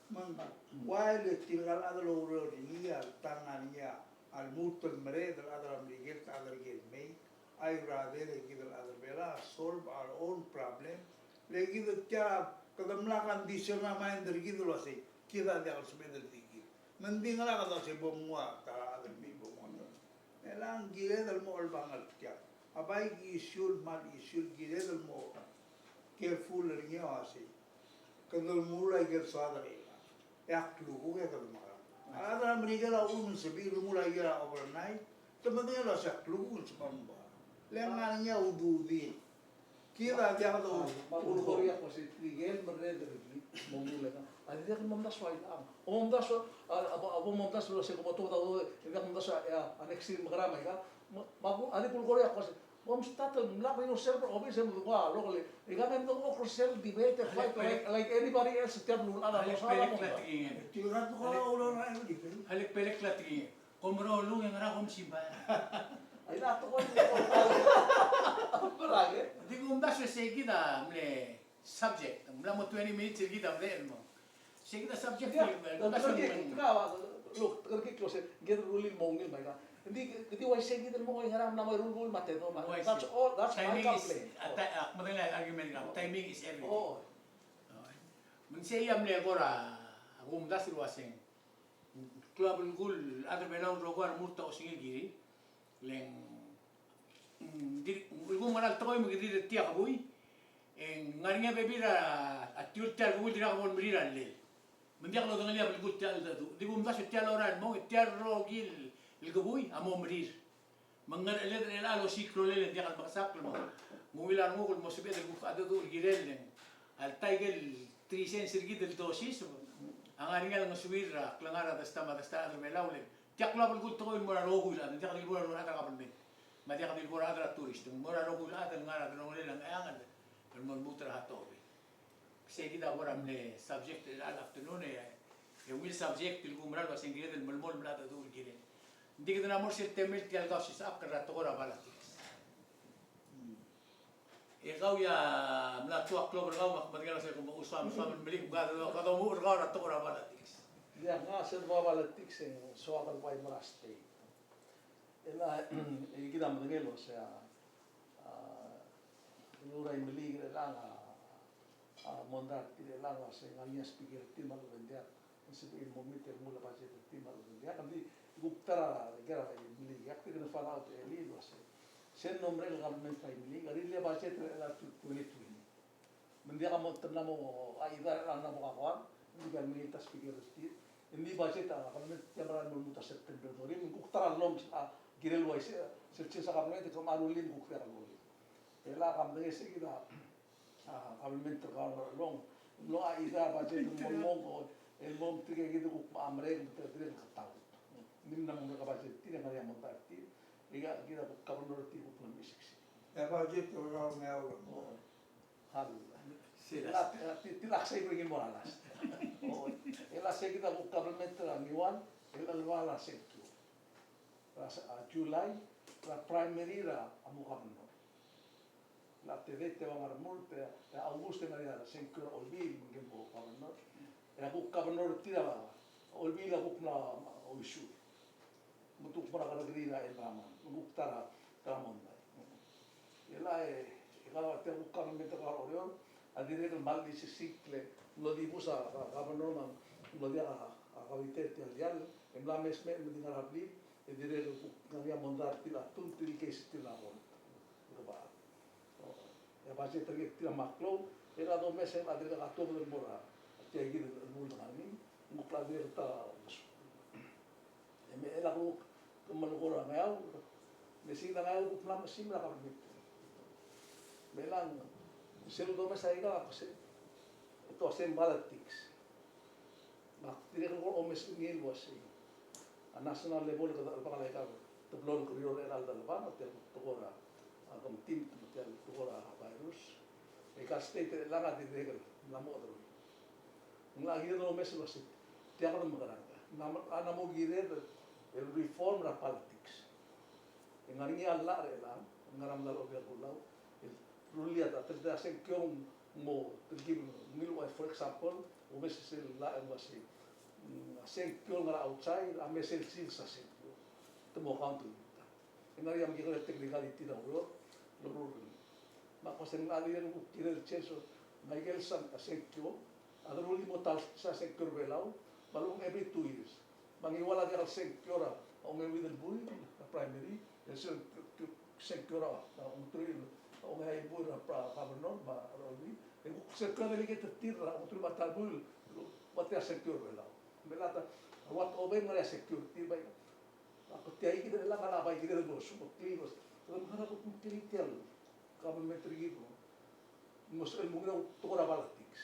Me ng, while e tirka el chad el oureor er ngii a ta el ngar er ngii a lmuut el mereched el chad er a Merikel, chad er ker el mei, I rather e kid el chad er a Belau a solve our own problem. Le kid tia kede mla condition a mind er kid el uasei kid a diak el sebeched el di kid. Me ng di ngar er a kede uasei bo mnguu a ta el chad el mei, bo mnguu a ta. Chelechang kired el mo chelebangel tiang. A bai issue el kmal issue el kired el mo careful er ngii a uasei kede remuul a ikel soad er chelechang. E a klukuk e kede mekerang. A rechad er a Merikel a uchul me ng sebechir el remuul a ikel a overnight, te medengei el uasei a klukuk e ng sebechir el mekerang. Le ngar er ngii a ududir. Kid a diak do. Me a kulekoi a ko se tirke el merreder er ngii, mo mle ka. A di diak el momdasu a ikang. Omdasu a, a, a, a, omdasu el se ko mo tobed a udoud, e diak momdasu a, a, a next year mekerang me ka. Me, me a ku, a di kulekoi a ko se, kom start el mla ko er sel obis e mla ko a local. E ka me mdengchokl er sel debate, fight like, like anybody else, tia el beluulechad a mo sala mo. Alek belek la tekingem. Kom rolung e ngera kom simbai. Ai, a tekoi. Di kumdasu e sei kid a mle subject. Ng mla mo twenty minutes er kid a mle el mo. Sei kid a subject. Look, te kid el close, ng kid el rullii el mo ungil me aika. Ng di, ng di uaisei kid el mo, ngera mla mo rullii me a tedobech. That's all, that's my complaint. Timing is, a, ti-, a, medengei a argument er kau. Timing is everything. Me ng sei a mle kora, a kumdasu el uaseng klou a belkul a rechad er a Belau el rokui a remurt a osengel el kirir. Le ng, mm, di, ulekum ngera el tekoi me ke di er tia kebui, e ng ngar er ngii a bebil er a, a tiul tia el kebui el dirkak bo lemerir a llel. Me ng diak lodengelii a belkul tia el cheldecheduch. Di kumdasu e tia el lorael el mong, e tia el rokui el kebui a mo merir. Me ng ngerecheled er chelecha el osiik a rolel e ng diak el mekesakl me ng ungil a renguk el mo sebeched el kuk a dedu el kirel el, a lta ikel three cents er kid el dosis a ngar er ngii a lengesuir er a klengar er a desta me a desta el chad er a Belau el tia el klou a belkul el tekoi el mo er a rokui el chad, ng diak di bo er a rokui el chad er a government me a diak di bo er a rechad er a tourist, ng mo er a rokui el chad el ngar er a delongelel a Ngcheangel el mo lmuut er a Hatohobei. Sei kid a bo er a mle subject er chelecha el afternoon e, e ungil subject el kumerang el uasei ng kired el melemolem el dedu el kirel. Ng di kede mla mo er sel temel tia el kausisechakl er a tekoi er a politics. E kau a mla tua klou er kau me ak medengei el uasei kom mo soam, soam el melik me kede, kede omuchel er kau er a tekoi er a politics. Ia, ngak sel bo er a politics e ng soak el bai mo er a state. E le, e kid a medengei el uasei a, a, Ngiraimeliik er chelechang a, a, mondai er tir er chelechang a uasei ng ngar er ngii a speaker er tir me a lechub e ng diak, ng sebechir el mo meet el remuul a budget er tir me a lechub e ng diak, ng di kuk ta er a, ker a Imeliik, ak dirk find out er ngii el uasei sel mlo merek el government er a Imeliik a rirellii a budget er chelecha el twenty twenty. Me ng diak a mo, te mla mo, a, ida er a mla mo kakoang, ng di bai mengiil a speaker er tir. Ng di budget a government tia mera el mo lmuut er a September thirty, me ng kuk ta er a llomes a kirel uaisei, sel change a government e kom a rullii me kuk diak a rullii. E le ak medengei sei kid a, a, government er kau el ngar er a chelechang, ng mlo a ida budget el mo, mo, el mo tirke kid el kuk mo merek, me tirke kid el ketaut. Ng di mla mo merek a budget er tir, e ng ngar er ngii a mondai er tir, e kid a kuk governor er tir kuk mla mesiksik. E budget er kau el ngeaur. Hal. Sila. Tia, tia, tia el uasei bring it more or less. O, e le sei kid a kuk government er a Ngiwal, e le a lebo er a sengkio. Er a, a, July, er a primary er a mo governor. Le te date e ua Ngermurt, e, e August e ng ngar er ngii a sengkio er a Olbiil, me ngike el mo governor. E a kuk governor er tir a Olbiil a kuk mla, mla oisur. Me te kuk mo er a kerrekeriil er a Elraman, me ng kuk ta er a, ta er a mondai. E le, e, e kau a tia kuk government er kau er a Oreor a dirrek el mle mesiksik el mlo dibus a, a, governor me ng mlo diak a, a, kabite er tia el diall, e mla mei el mei me di ngar er a blil, e dirrek el kuk ngar er ngii a mondai er tir a tun tir el case er tir er a court. Kebechad. E a budget er tir a mla klou, e a domes e a dirk a tuobed el mo er a tia kid el remuul el ngar er ngii, ng kuk a dirk ta. E me chelecha kuk ke melekoi er a Ngeaur, me sei a Ngeaur kuk mla mesimer a government. Me chelechang, sel domes a ikang a ko se, e te uasei ng politics. Me ak dirrek el kuk omes er ngii el uasei a national level e kede chelebangel aika el teblo el kerior er chelecha el delebangel, tia el tekoi er a, a, COVID nineteen, tia el tekoi er a virus. E aika el state er chelechang a dirrek el mla mo cheroid. Ng locha kired el omes el uasei tia kede mekerang. Ng locha mo kired el reform er a politics. E ng ngar er ngii a llach er chelechang, ng ngar er a medal a Olbiil er a Kelulau, el rullii a ta, te, te sengkio ng mo telkib, ng ngiluu, for example, omes sel llach el uasei, mm, a sengkio el ngar er a outside a me sel sils a sengkio. Te mo count er ngii. E ng ngar er ngii a mekekerei el technicality er a ureor el loruul er ngii. Me a ko se ng locha dirrek el kuk kirel el change, me a ikel sel sengkio a de rullii mo ta el sel sengkio er a Belau, me a lechub ng every two years. Me a Ngiwal a diak el sengkio er a ongeuid el buil er a primary, e sel sengkio er a ongeteruich el, ongeai el buil er a governor me a Olbiil, e kuk sengkio a delegate er tir er a ongeteruich me a ta el buil, me a tia el sengkio er a Belau. Me a ta, a ua Hatohobei ng ngar er ngii a sengkio er tir bai. Ak tia kid el ngar er a bai kired el mo smoothly, kede mekerang e kuk meklii tia el government er kid el mo sebechel el mo ngilai a tekoi er a politics.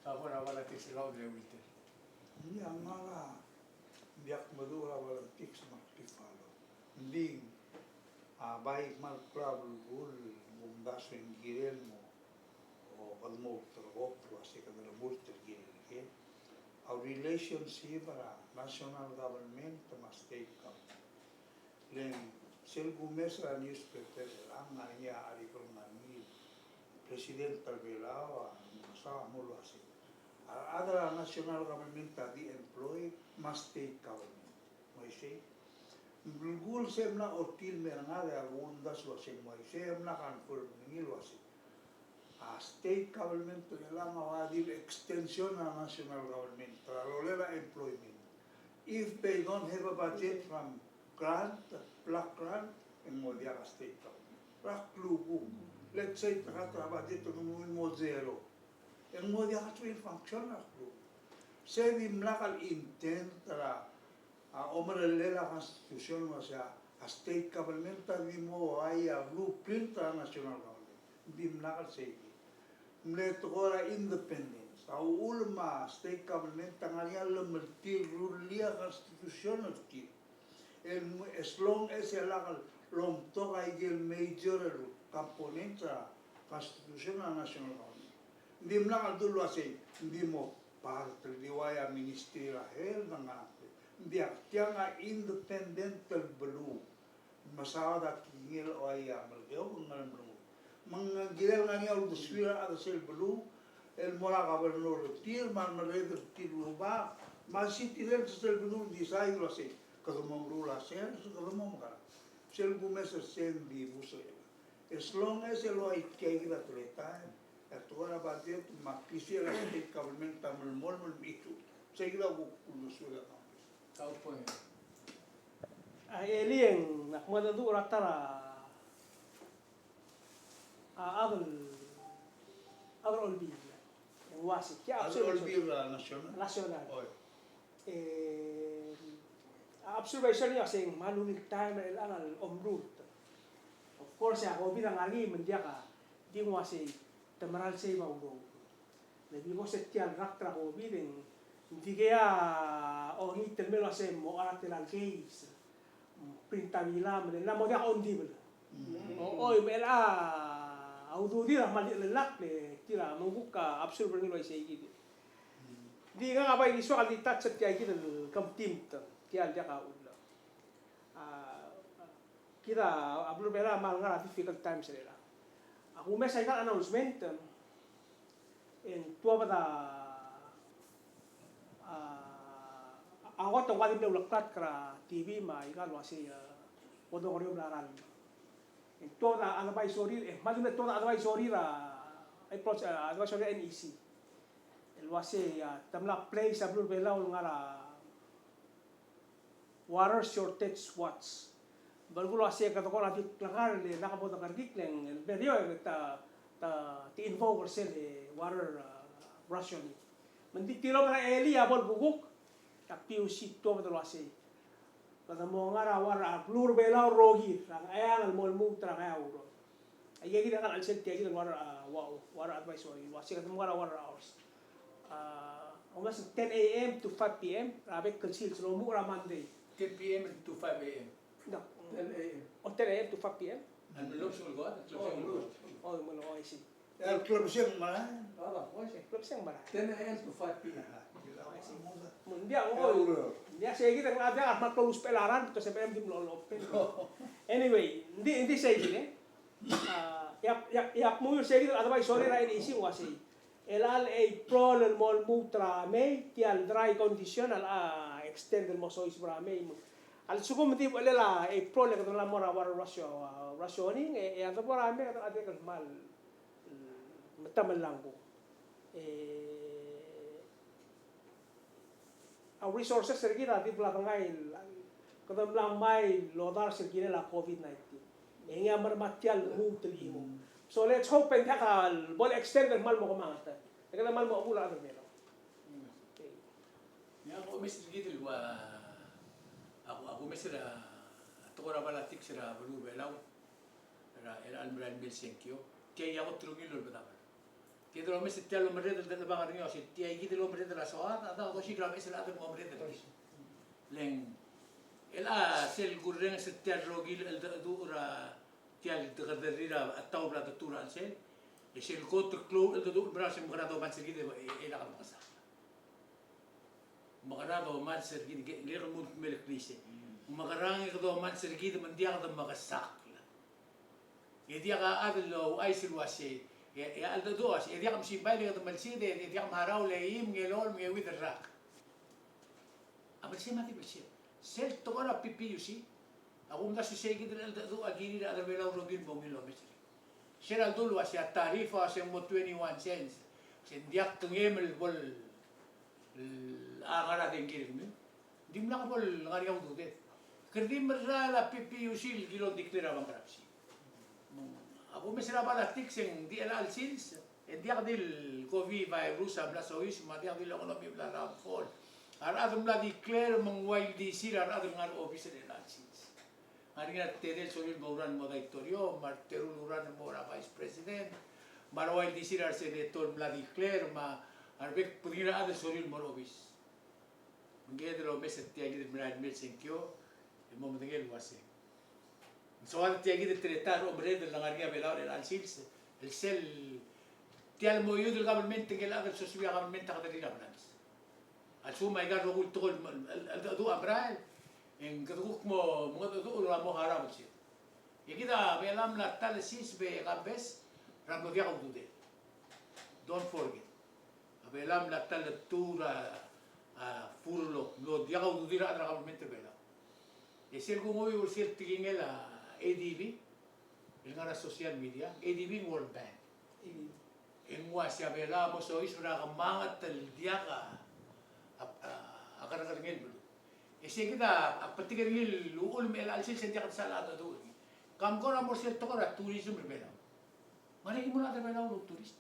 Tekoi er a politics el ua Wilter. Ia, ngak a diak meduch er a politics me ak di follow. Ng di, a, bai kmal klou a belkul el kumdasu e ng kirel mo, o, kede mo ulterekokl el uasei kede remurt el kirel el ker. A relationship er a national government me a state government. Le ng sel kumes er a newspaper er chelechang a ngar er ngii a article el ngar er ngii, President er a Belau a, a mlo uasei, a rechad er a national government a di employed me a state government. Uaisei. Ng belkul se el mla ochotii el me er ngak e a kumdasu el uasei ng uaisei, e mla confirm er ngii el uasei a state government er chelechang a ua di el extension er a national government er a rolel a employment. If they don't have a budget from grant, block grant, e ng mo diak a state government. Er a klukuk. Let's say te ngar er a budget e ng mo zero, e ng mo diak a sebechel el function er a klukuk. Se dimlak el intent er a, a, omerellel a constitution el uasei a A state government a di mo uai a blueprint er a national government. Ng dimlak el sei. Ng mle tekoi er a independence. A uchul me a state government a ngar er ngii a llemeltir el rullii a constitution er tir. El mo, as long as e lak lomtok a ikel major el component er a constitution er a national government. Ng dimlak el dulu el uasei, ng di mo part el di uai a Ministry er a Health, ng ngar er ngii. Ng diak, tiang a independent el beluu. Mesaod a kingel el uai a Melekeok, ng ngar er a beluu. Me ng kirel ngar er ngii a uldesuir a rechad er sel beluu, el mo er a governor er tir, me a remerreder er tir el rubak, me a citizens er sel beluu el decide el uasei, kede mo meruul a sers, kede mo mekerang. Sel kumes er sei ng di bus er chelechang. As long as el uai tia kid a teletael, e a tekoi er a budget me a klisichel a state government a melemolem el mechituu. Sei kid a kuk uldesuir a Congress. Kau point. A elii e ng ak mo mengedecheduch er a ta er a, a, chad el, chad er a Olbiil. E ng uasei, tia a observation. Olbiil er a national? National. Oi. E a observation er ngii a uasei ng kmal ungil taem er chelechang el omerurt. Of course, a COVID a ngar er ngii me ng diak a, di ng uasei te mera el save a udoud. Le because e tia el rakt er a COVID e ng dikea ongit el mei el uasei mo er a tela el case, print a bill me ng mo diak a ongdibel. Mm. O, oi, me chelecha a ududir a kmal di chelellakl, e tir a me ng kuk a observe er ngii el uaisei kid. Mm. Di ngak a bai di soak el di touch er tia kid el kemtimt, tia el diak a uchul. A, kid a beluu er a Belau a kmal ngar er a difficult times er chelechang. A kumes a ikal announcement, e ng tuobed a, a, a kot e ng ua di mle uleklatk er a TV me a ikal uasei, a, bo dongereomel a ralm. E ng tuobed a advisory, e kmal di mle tuobed a advisory er a, a, advisory er a NEC. El uasei, a, te mla place a beluu er a Belau el ngar er a water shortage watch. Belkul uasei kede kora di klengar le dak bo dekerekikl e ng el berio e te, te, te invoke er sel water, a, rationing. Me ng di tilobed er a elii a bo lekukuk, e a PUC a tuobed el uasei, kede mo ngar er a water, a beluu er a Belau el rokir, er a Ngcheangel el mo lmuut er a Ngeaur. Aika kid a ngar er a chelsel tia kid el water, a, wa-, water advisory, el uasei kede mo ngar er a water hours. A, omes ten A M to five P M, er a bek el sils el omuchel er a Monday. Ten P M to five A M. No. Ten A M. O, ten A M to five P M? A lobes el kot, a lobes el kot. O, well, o, I see. El klebesei ng merael. A, o, I see. Klebesei ng merael. Ten A M to five P M. Ng diak, o, ng diak sei kid a ngar er a diak a kmal klou el usbechel a ralm, because sebechem di mlo open. Anyway, ng di, ng di sei kid, e. A, e ak, e ak, e ak menguiu er sei kid el advisory er a NEC el uasei, el chelecha el April el mo lmuut er a May, tia el dry condition a locha extend el mo soiseb er a May. Me a lsekum e di bo el chelecha el April e kede mla mo er a water ratio, a, rationing, e, e a debo er a May e kede, a dirrek el kmal me te mla nguu. E, a resources er kid a di bla dengai el, kede mla ngmai el odars el kirel a COVID nineteen. E ngii a mera me tia el lmuut el chimo. So let's hope e ng diak a bo le extend el kmal mo kemanget. E kede kmal mo chebuul a rechad er a Belau. Okay. Ng ko omes er kid el ua, a ko, a ko omes er a, a tekoi er a politics er a beluu er a Belau. Er a, er a chelecha el merael mei el sengkio, tia a kot el ungil el olbedabel. Kid el omes er tia el omerreder el dechelebangel er ngii, a se tia kid el omerreder a soad, a dang dosiik er a beches el chad el mo omerreder er kid. Le ng, el a sel kurrenges er tia el rokir el cheldecheduch er a tia el dekerderir a taub er a detuu er a chelsel, e sel kot el klou el cheldecheduch el mera el se ng mekerang e domangs er kid e, e, e lak mekesakl. Mekerang e domangs er kid, ng kirel kmo ng mle klise. Mekerang e domangs er kid me ng diak de mekesakl. E diak a chad el ouchais el uasei, e, e a cheldecheduch a uasei, e diak msibai e kede melsid, e diak mharau el eim, ngelolem, ngeuid el rak. A belsem a di belsem. Sel tekoi er a PPUC, a kumdasu sei kid el cheldecheduch a kirir a rechad er a Belau el rokir el bo mngilai el omes er ngii. Sel ledu el uasei a tariff a uasei ng mo twenty-one cents. Se ng diak kengei me bo le a ngar er a dengki er kemiu. Ng dimlak bo le ngar er ngii a ududed. Kede di merael a PPUC el kilo declare a bankruptcy. A kumes er a politics e ng di chelecha el sils, e ng diak di el COVID virus a mla soiseb, me a diak di el economy a mla downfall. A rechad a mla declare me ng ua ildisir a rechad el ngar er a obis er chelecha el sils. Ngar er ngii a reteru el sorir el mo run el mo daitorio, me a reteru el run el mo er a vice president, me a re uaisei er a re senator el mla declare, me a rebek el bedengir a chad el sorir el mo er a obis. Me ng kired el omes er tia kid el merael mei el sengkio, e mo medengei el uasei, ng soad tia kid el teletael er a omered el ngar er ngii a Belau er chelecha el sils, el sel tia el mo youth el government, ngike el chad el sosuii a government a kederir a branch. A lsekum aika el rokui el tekoi el, el, el, el, a merael, e ng kede kuk mo, mo mengedecheduch er a mo harau el sils. E kid a Belau a mla ta el sils be Kambes er a mlo diak a ududel. Don't forget. A Belau a mla ta el tuu er a, a, furlough, mlo diak a ududel a rechad er a government er a Belau. E sel kunguiu er sel tekingel a ADB, el ngar er a social media, ADB World Bank. E ng uaisei a Belau a mo soiseb er a kemanget el diak a, a, a, a kerrekerngel el beluu. E sei kid a, a betik er ngii el uchul me chelecha el sils e ng diak el sal a dedu er ngii. Kam kora mo er sel tekoi er a tourism er a Belau. Ng ngar er ngii a chimo el chad er a Belau el outourist.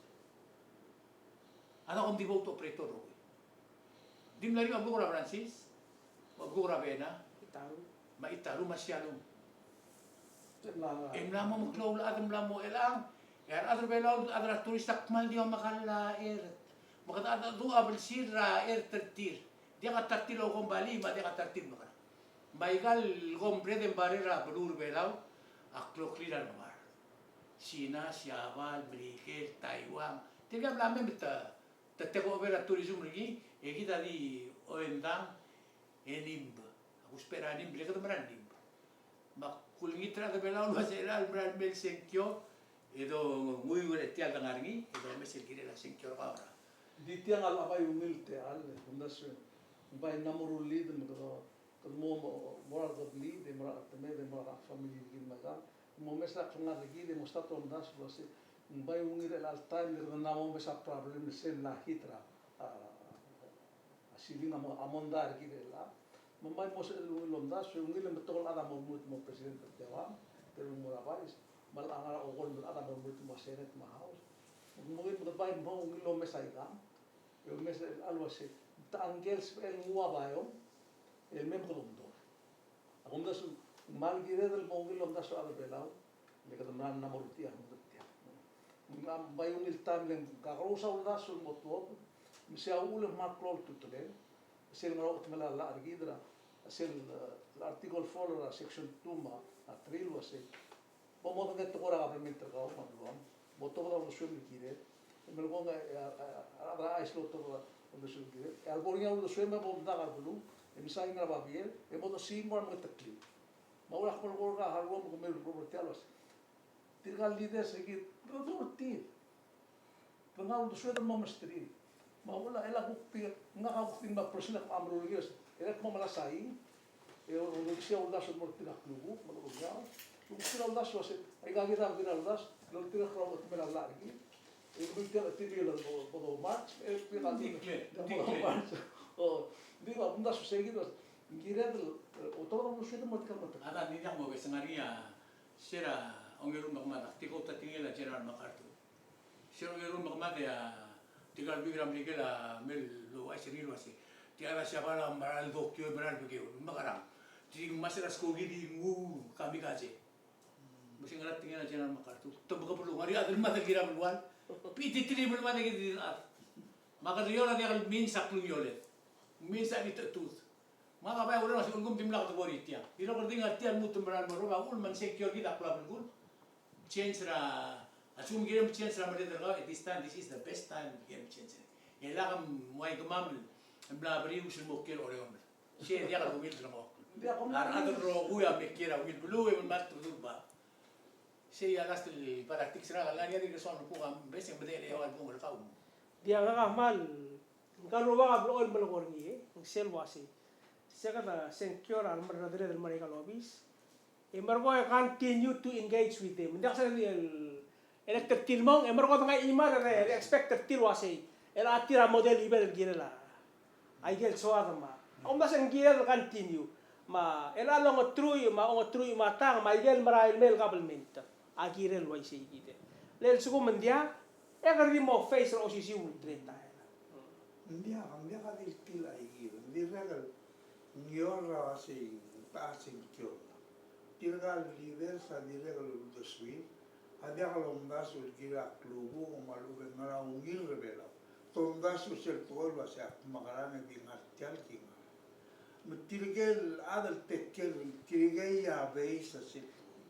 A da kom di boat operator el rokui. Di mla er ngii a beluu er a Francis, me a beluu er a Bena, Itaru, me a Itaru me a Sialung. E mla mo meklou el chad, mla mo chelechang. E a rechad er a Belau, a rechad er a tourist a kmal di omekall a cheret. Me kede chedecheduch a blsir er a cheret er tir. Diak a ta er tir el oukombalii, me a diak a ta er tir el mekerang. Me aika el kom bread and butter er a beluu er a Belau a kloklir a rengmar. Sina, Siabal, Merikel, Taiwan. Tirka a mla mei me te, te take over a tourism er ngii, e kid a di oendang e nimb. A kusbech er a nimb, le kede mera el nimb. Me ak ulengit er a rechad er a Belau el uasei chelecha el mera el mei el sengkio, e donguiu er tia el dengar er ngii, e domes el kirel a sengkio er kau er a. Di tiang a bai ungil techall, e kumdasu e ng bai ng mo rullii me kede Kede mo, mo, mo er a rekebliil, e mo er a chetemed, e mo er a family er kid me aikang. Mo omes a klengar er kid, e mo start el omdasu el uasei, ng bai ungil er chelecha el taem, e kede mla mo omes a problem el sel mla hit er a, a, a ceiling a mo, a mondai er kid er chelechang. Me ng bai mo sebechel el ungil el omdasu, e ungil e ng betok el chad a mo lmuut el mo president er tia el wang, te mo er a vice, me a lechang a okol el chad a mo lmuut el mo Senate me a House. Me ng mo, me kede bai mo ungil el omes aikang. E omes el uasei, te ngike el sebechel el nguu a baiong el mei me kede omdor. A kumdasu, ng kmal kired el mo ungil el omdasu a rechad er a Belau, le kede mla mo rullii a rengud er tiang. Ng bai ungil taem le ng kakerous a uldasu el mo tuobed, me sei a uchul e ng kmal klou a ultutelel, sel ngar er a uchetemel a llach er kid er a, sel, eh, Article four er a Section two me a three el uasei, bo modengei a tekoi er a government er kau me a beluam, bo tobed a uldesuem el kired, e melekoi e a, a, a rechad er a chais el otobed a uldesuem el kired, e a lebo er ngii a uldesuem e bo mdak a beluu, e mesain er a babier, e mo dosiik el mo er a mengeteklii. Me a uchul a kmal kora harau me kemiu el property a uasei, tirka el leaders er kid, redul er tir. Kede ngar uldesued el mo mesterir. Me a uchul a, el a kuk di, ngak a kuk di me a person a kmal meruul er ngii, e le kmo melasai, e olekesii a uldasu el mo er tirka el klukuk, me a lechub e ng, olekesii a uldasu el uasei, aika kid a dirrek el uldasu, el oltirakl er a uchetemel a llach er kid, e kemiu tirka el, tirka el bo, bo domarch, e tirka el, ng di clear, ng di bo clear. Domarch. O, ng di a kumdasu sei kid, ng kired el, e, otobed a uldesued el mo er tirka el meteklii. A da, ng di diak mo bes, ng ngar er ngii a, se er a ongeru el mekemad, ak di kot a tekingel a General MacArthur. Se er a ongeru el mekemad e a tirka el buik er a Merikel a mle ouchais er ngii el uasei, tia er a Siabal a mera el dokiu, mera el bekeu, mekerang. Tirke el ngmasech er a skoki di nguu kamikaze. Me se ng ngar er a tekingel a General MacArthur. Te mekebelung, ngar er ngii a chad el mad el kirel a belual. Pititir el mad el kirel a chad. Me a Kerrior a diak el means a klungioled. Means a ngitechetud. Me ngak a bai oureng el uasei, ulekum dimlak debo er tiang. Di lak kora di ngar tia el lmuut el merael el mo er a, a uchul me ng secure kid a klou a belkul. Change er a, a lsekum kirem change er a merreder er kau, at this time, this is the best time kirem change. E lak mui kemam el mla berius el mo kiei er a Oreomel. Sei a diak el ungil el renguk. A rechad el rokui a me kiei er a ungil beluu e mle mad el beluu. Sei a last el politics er ngak el ngar er ngii a di ke soam el kuk a bes e ng medechel el eua el bung er kau. Diak, ngak a kmal Ngka el rubak a blechoel el melekoi er ngii, e ng sel uasei, se kede sengkio er a remerreder el mo er aika el obis, e merekong e continue to engage with them. Ng diak sel el elect er tir el mong, e merekong e dengai email e re, re expect er tir el uasei, el a tir a model even el kirel a aike el soad me a. Ak omdasu e ng kired el continue. Me a, el a longetruich, me a ongetruich me a tang, me aike el merael mei el government a kirel el uaisei kid. Le lsekum ng diak, e kede di mo face er a osisiu el threat a. Ng diak, ng diak a di tir a ikid, ng dirrek el ngior er a uasei ng techa sengkio. Tirka el leaders a dirrek el uldesuir, a diak lomdasu el kirir a klukuk me a lechub e ng ngera ungil er a Belau. Te omdasu sel tekoi el uasei ak mekerang e di ngar tia el ki ngar. Me tirke el chad el tekel, tirke a base a sel tekoi.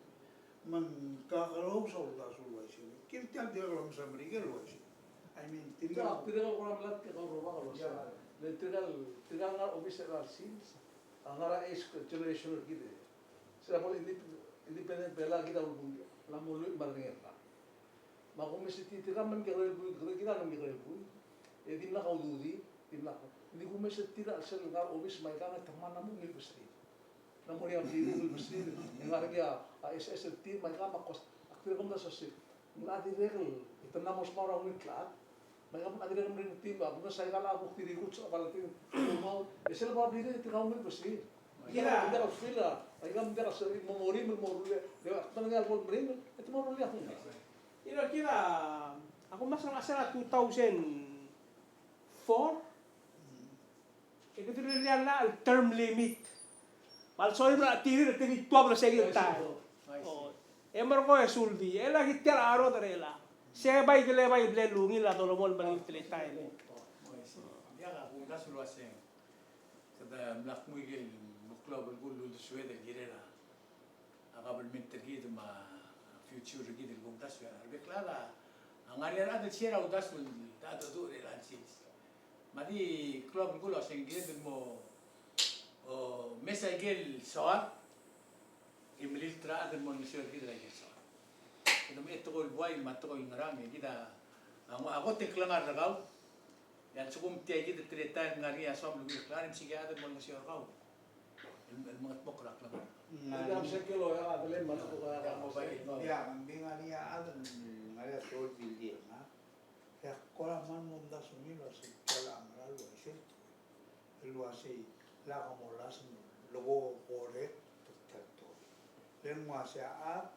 Me ng kakerous a uldasu el uaisei. Kid tia el dirrek el omes a Merikel el uaisei. I mean, tirke el, tirke el kora melatk e kau rubak el uaisei. Le tirke el, tirke el ngar er a obis er a sils, a ngar er a esk generation er kid. Sel bo indep-, independent Belau kid a ulebongel, a mo lluich me a ringel. Me a kumes er tir, tirka a mle kekerei el buil, kekerei, kid a mle kekerei el buil. E dimlak a ududir, dimlak. Ng di kumes er tir a chelsel ngar er a obis me aikang e te kmal mo ungil besrir. Ng mo er ngii a bdelul el besrir, e ngar er ngii a SS er tir me aikang me a kos, ak dirrek el omdasu el uasei ng dirrek el, te mla mo smau er a ungil klechad. Me aikang me ng dirrek el meringel er tir, me a bunges aikal a kuk di recruit a balating, e sel bo er a bdelul e tirka a ungil besrir. Kid a diak el feel a, aikang me ng diak el sel mo memory el mo rullii, le ak medengei a lebo el meringel, e te mo rullii a kung. Kid a, kid a, ak omes er ngii er a two thousand four, e kede rullii a term limit. Me a lsorir a tirir e te di tuab er a second time. O, e merekong e suldi, e le kid tia el charod er chelechang. Se bai kele bai ble lungil a dolemolem er ngii el teletael. Diak a kumdasu el uasei. Kede mla kmu ikel mo klou a belkul el uldesued el kirel a a government er kid me a future er kid el kumdasu. A rebek el chad a ngar er ngii a rechad el share a uldasu el ta, ta, ta, er chelechang sils. Me a di klou a belkul a osengel el mo, o, mesa ikel soak e melilt er a chad el mo olengeseu er kid er a ikel soak. Kede mle tekoi el buai me a tekoi el ngerang e kid a, a, a kot el klengar er kau. E a lsekum tia kid el teletael el ngar er ngii a soam el ungil el klengar e msiik a chad el mo olengeseu er kau el, el mengetmokl er a klengar. Ng di ngar er ngii a chad el ngar er ngii a soam el ungil el klengar. E ak kora kmal mo omdasu er ngii el uasei tia el mera el uaisei. El uasei lak molasem el ko correct er tia el tekoi. Le ng uasei a chad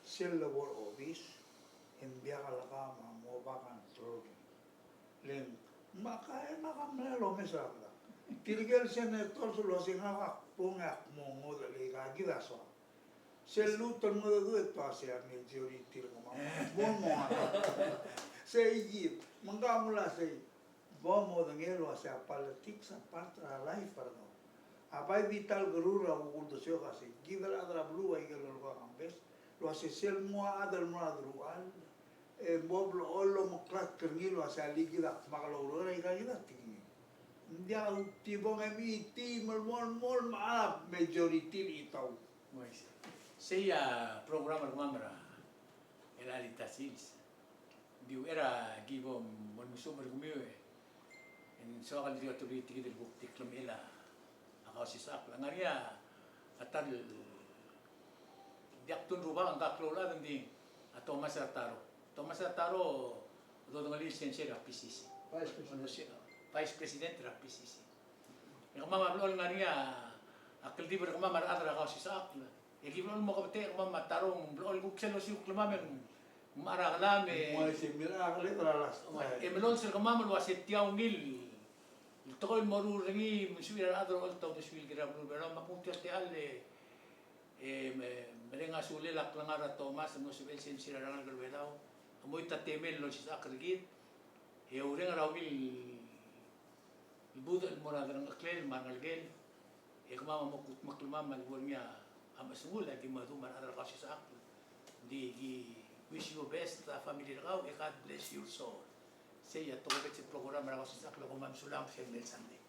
sel lebo er a obis e ng diak el kama mo back and forth. Le ng, me ak, e me ak mla lomes a medam. Tirke el senators el uasei ngak a kbong e ak mo ngodech el ika kid a soak. Sel lmuut el mengedecheduch e te uasei a majority er kemam. Mo, mo. Sei kid, me ng kmal uasei, bo modengei el uasei a politics a part er a life er kau. A bai di ta el kerur a kuk uldesuek a sei, kid el chad er a beluu a ikel lolekoi a campaign, el uasei sel mo a chad el mo er a deruchall, e bo blechoel el omeklatk er ngii el uasei a le kid a kmal oureor er aika kid a tekingem. Ng diak a tibong e mei tii melemolem, melemolem a majority el chitau. Sei a program er kemam er a chelecha el sils. Di uchei er a ki bo mo lmuut er kemiu e ng soak el di otobedii tia kid el kuk di klemechel a Kausisechakl. Ng ngar er ngii a ta el diak tung rubak, ngka klou el chad, ng di a Thomas er a Taro. Thomas er a Taro a dodengelii el sensei er a PCC. Vice President. Vice President er a PCC. E kemam a blechoel ngar er ngii a kldibel er kemam a rechad er a Kausisechakl. E ki blechoel mo kebetech er kemam a Taro, ng blechoel kuk sel osiik er kemam e ng mechar a kelam e, e melols er kemam el uasei tia ungil el tekoi el moruul er ngii me ng sebechir a rechad el oltaut e sulir a beluu er a Belau. Me ak nguu tia el techall e, e me, mereng a sulel a klengar er a Thomas el mlo sebechel sensei er a rengalek er a Belau. A mo ta temel el olsisechakl er kid. E oureng er a ungil el budech el mo er a delengcheklel me a rengelekel, e kemam a mo kudmeklel kemam el bo er ngii a mechesengul, a ki mo dmu me a rechad er a Kausisechakl. Ng di ki wish you best a family er kau, e God bless your soul. Sei a tokubets el program er a Kausisechakl, e kom mesulang, sel mei el Sunday.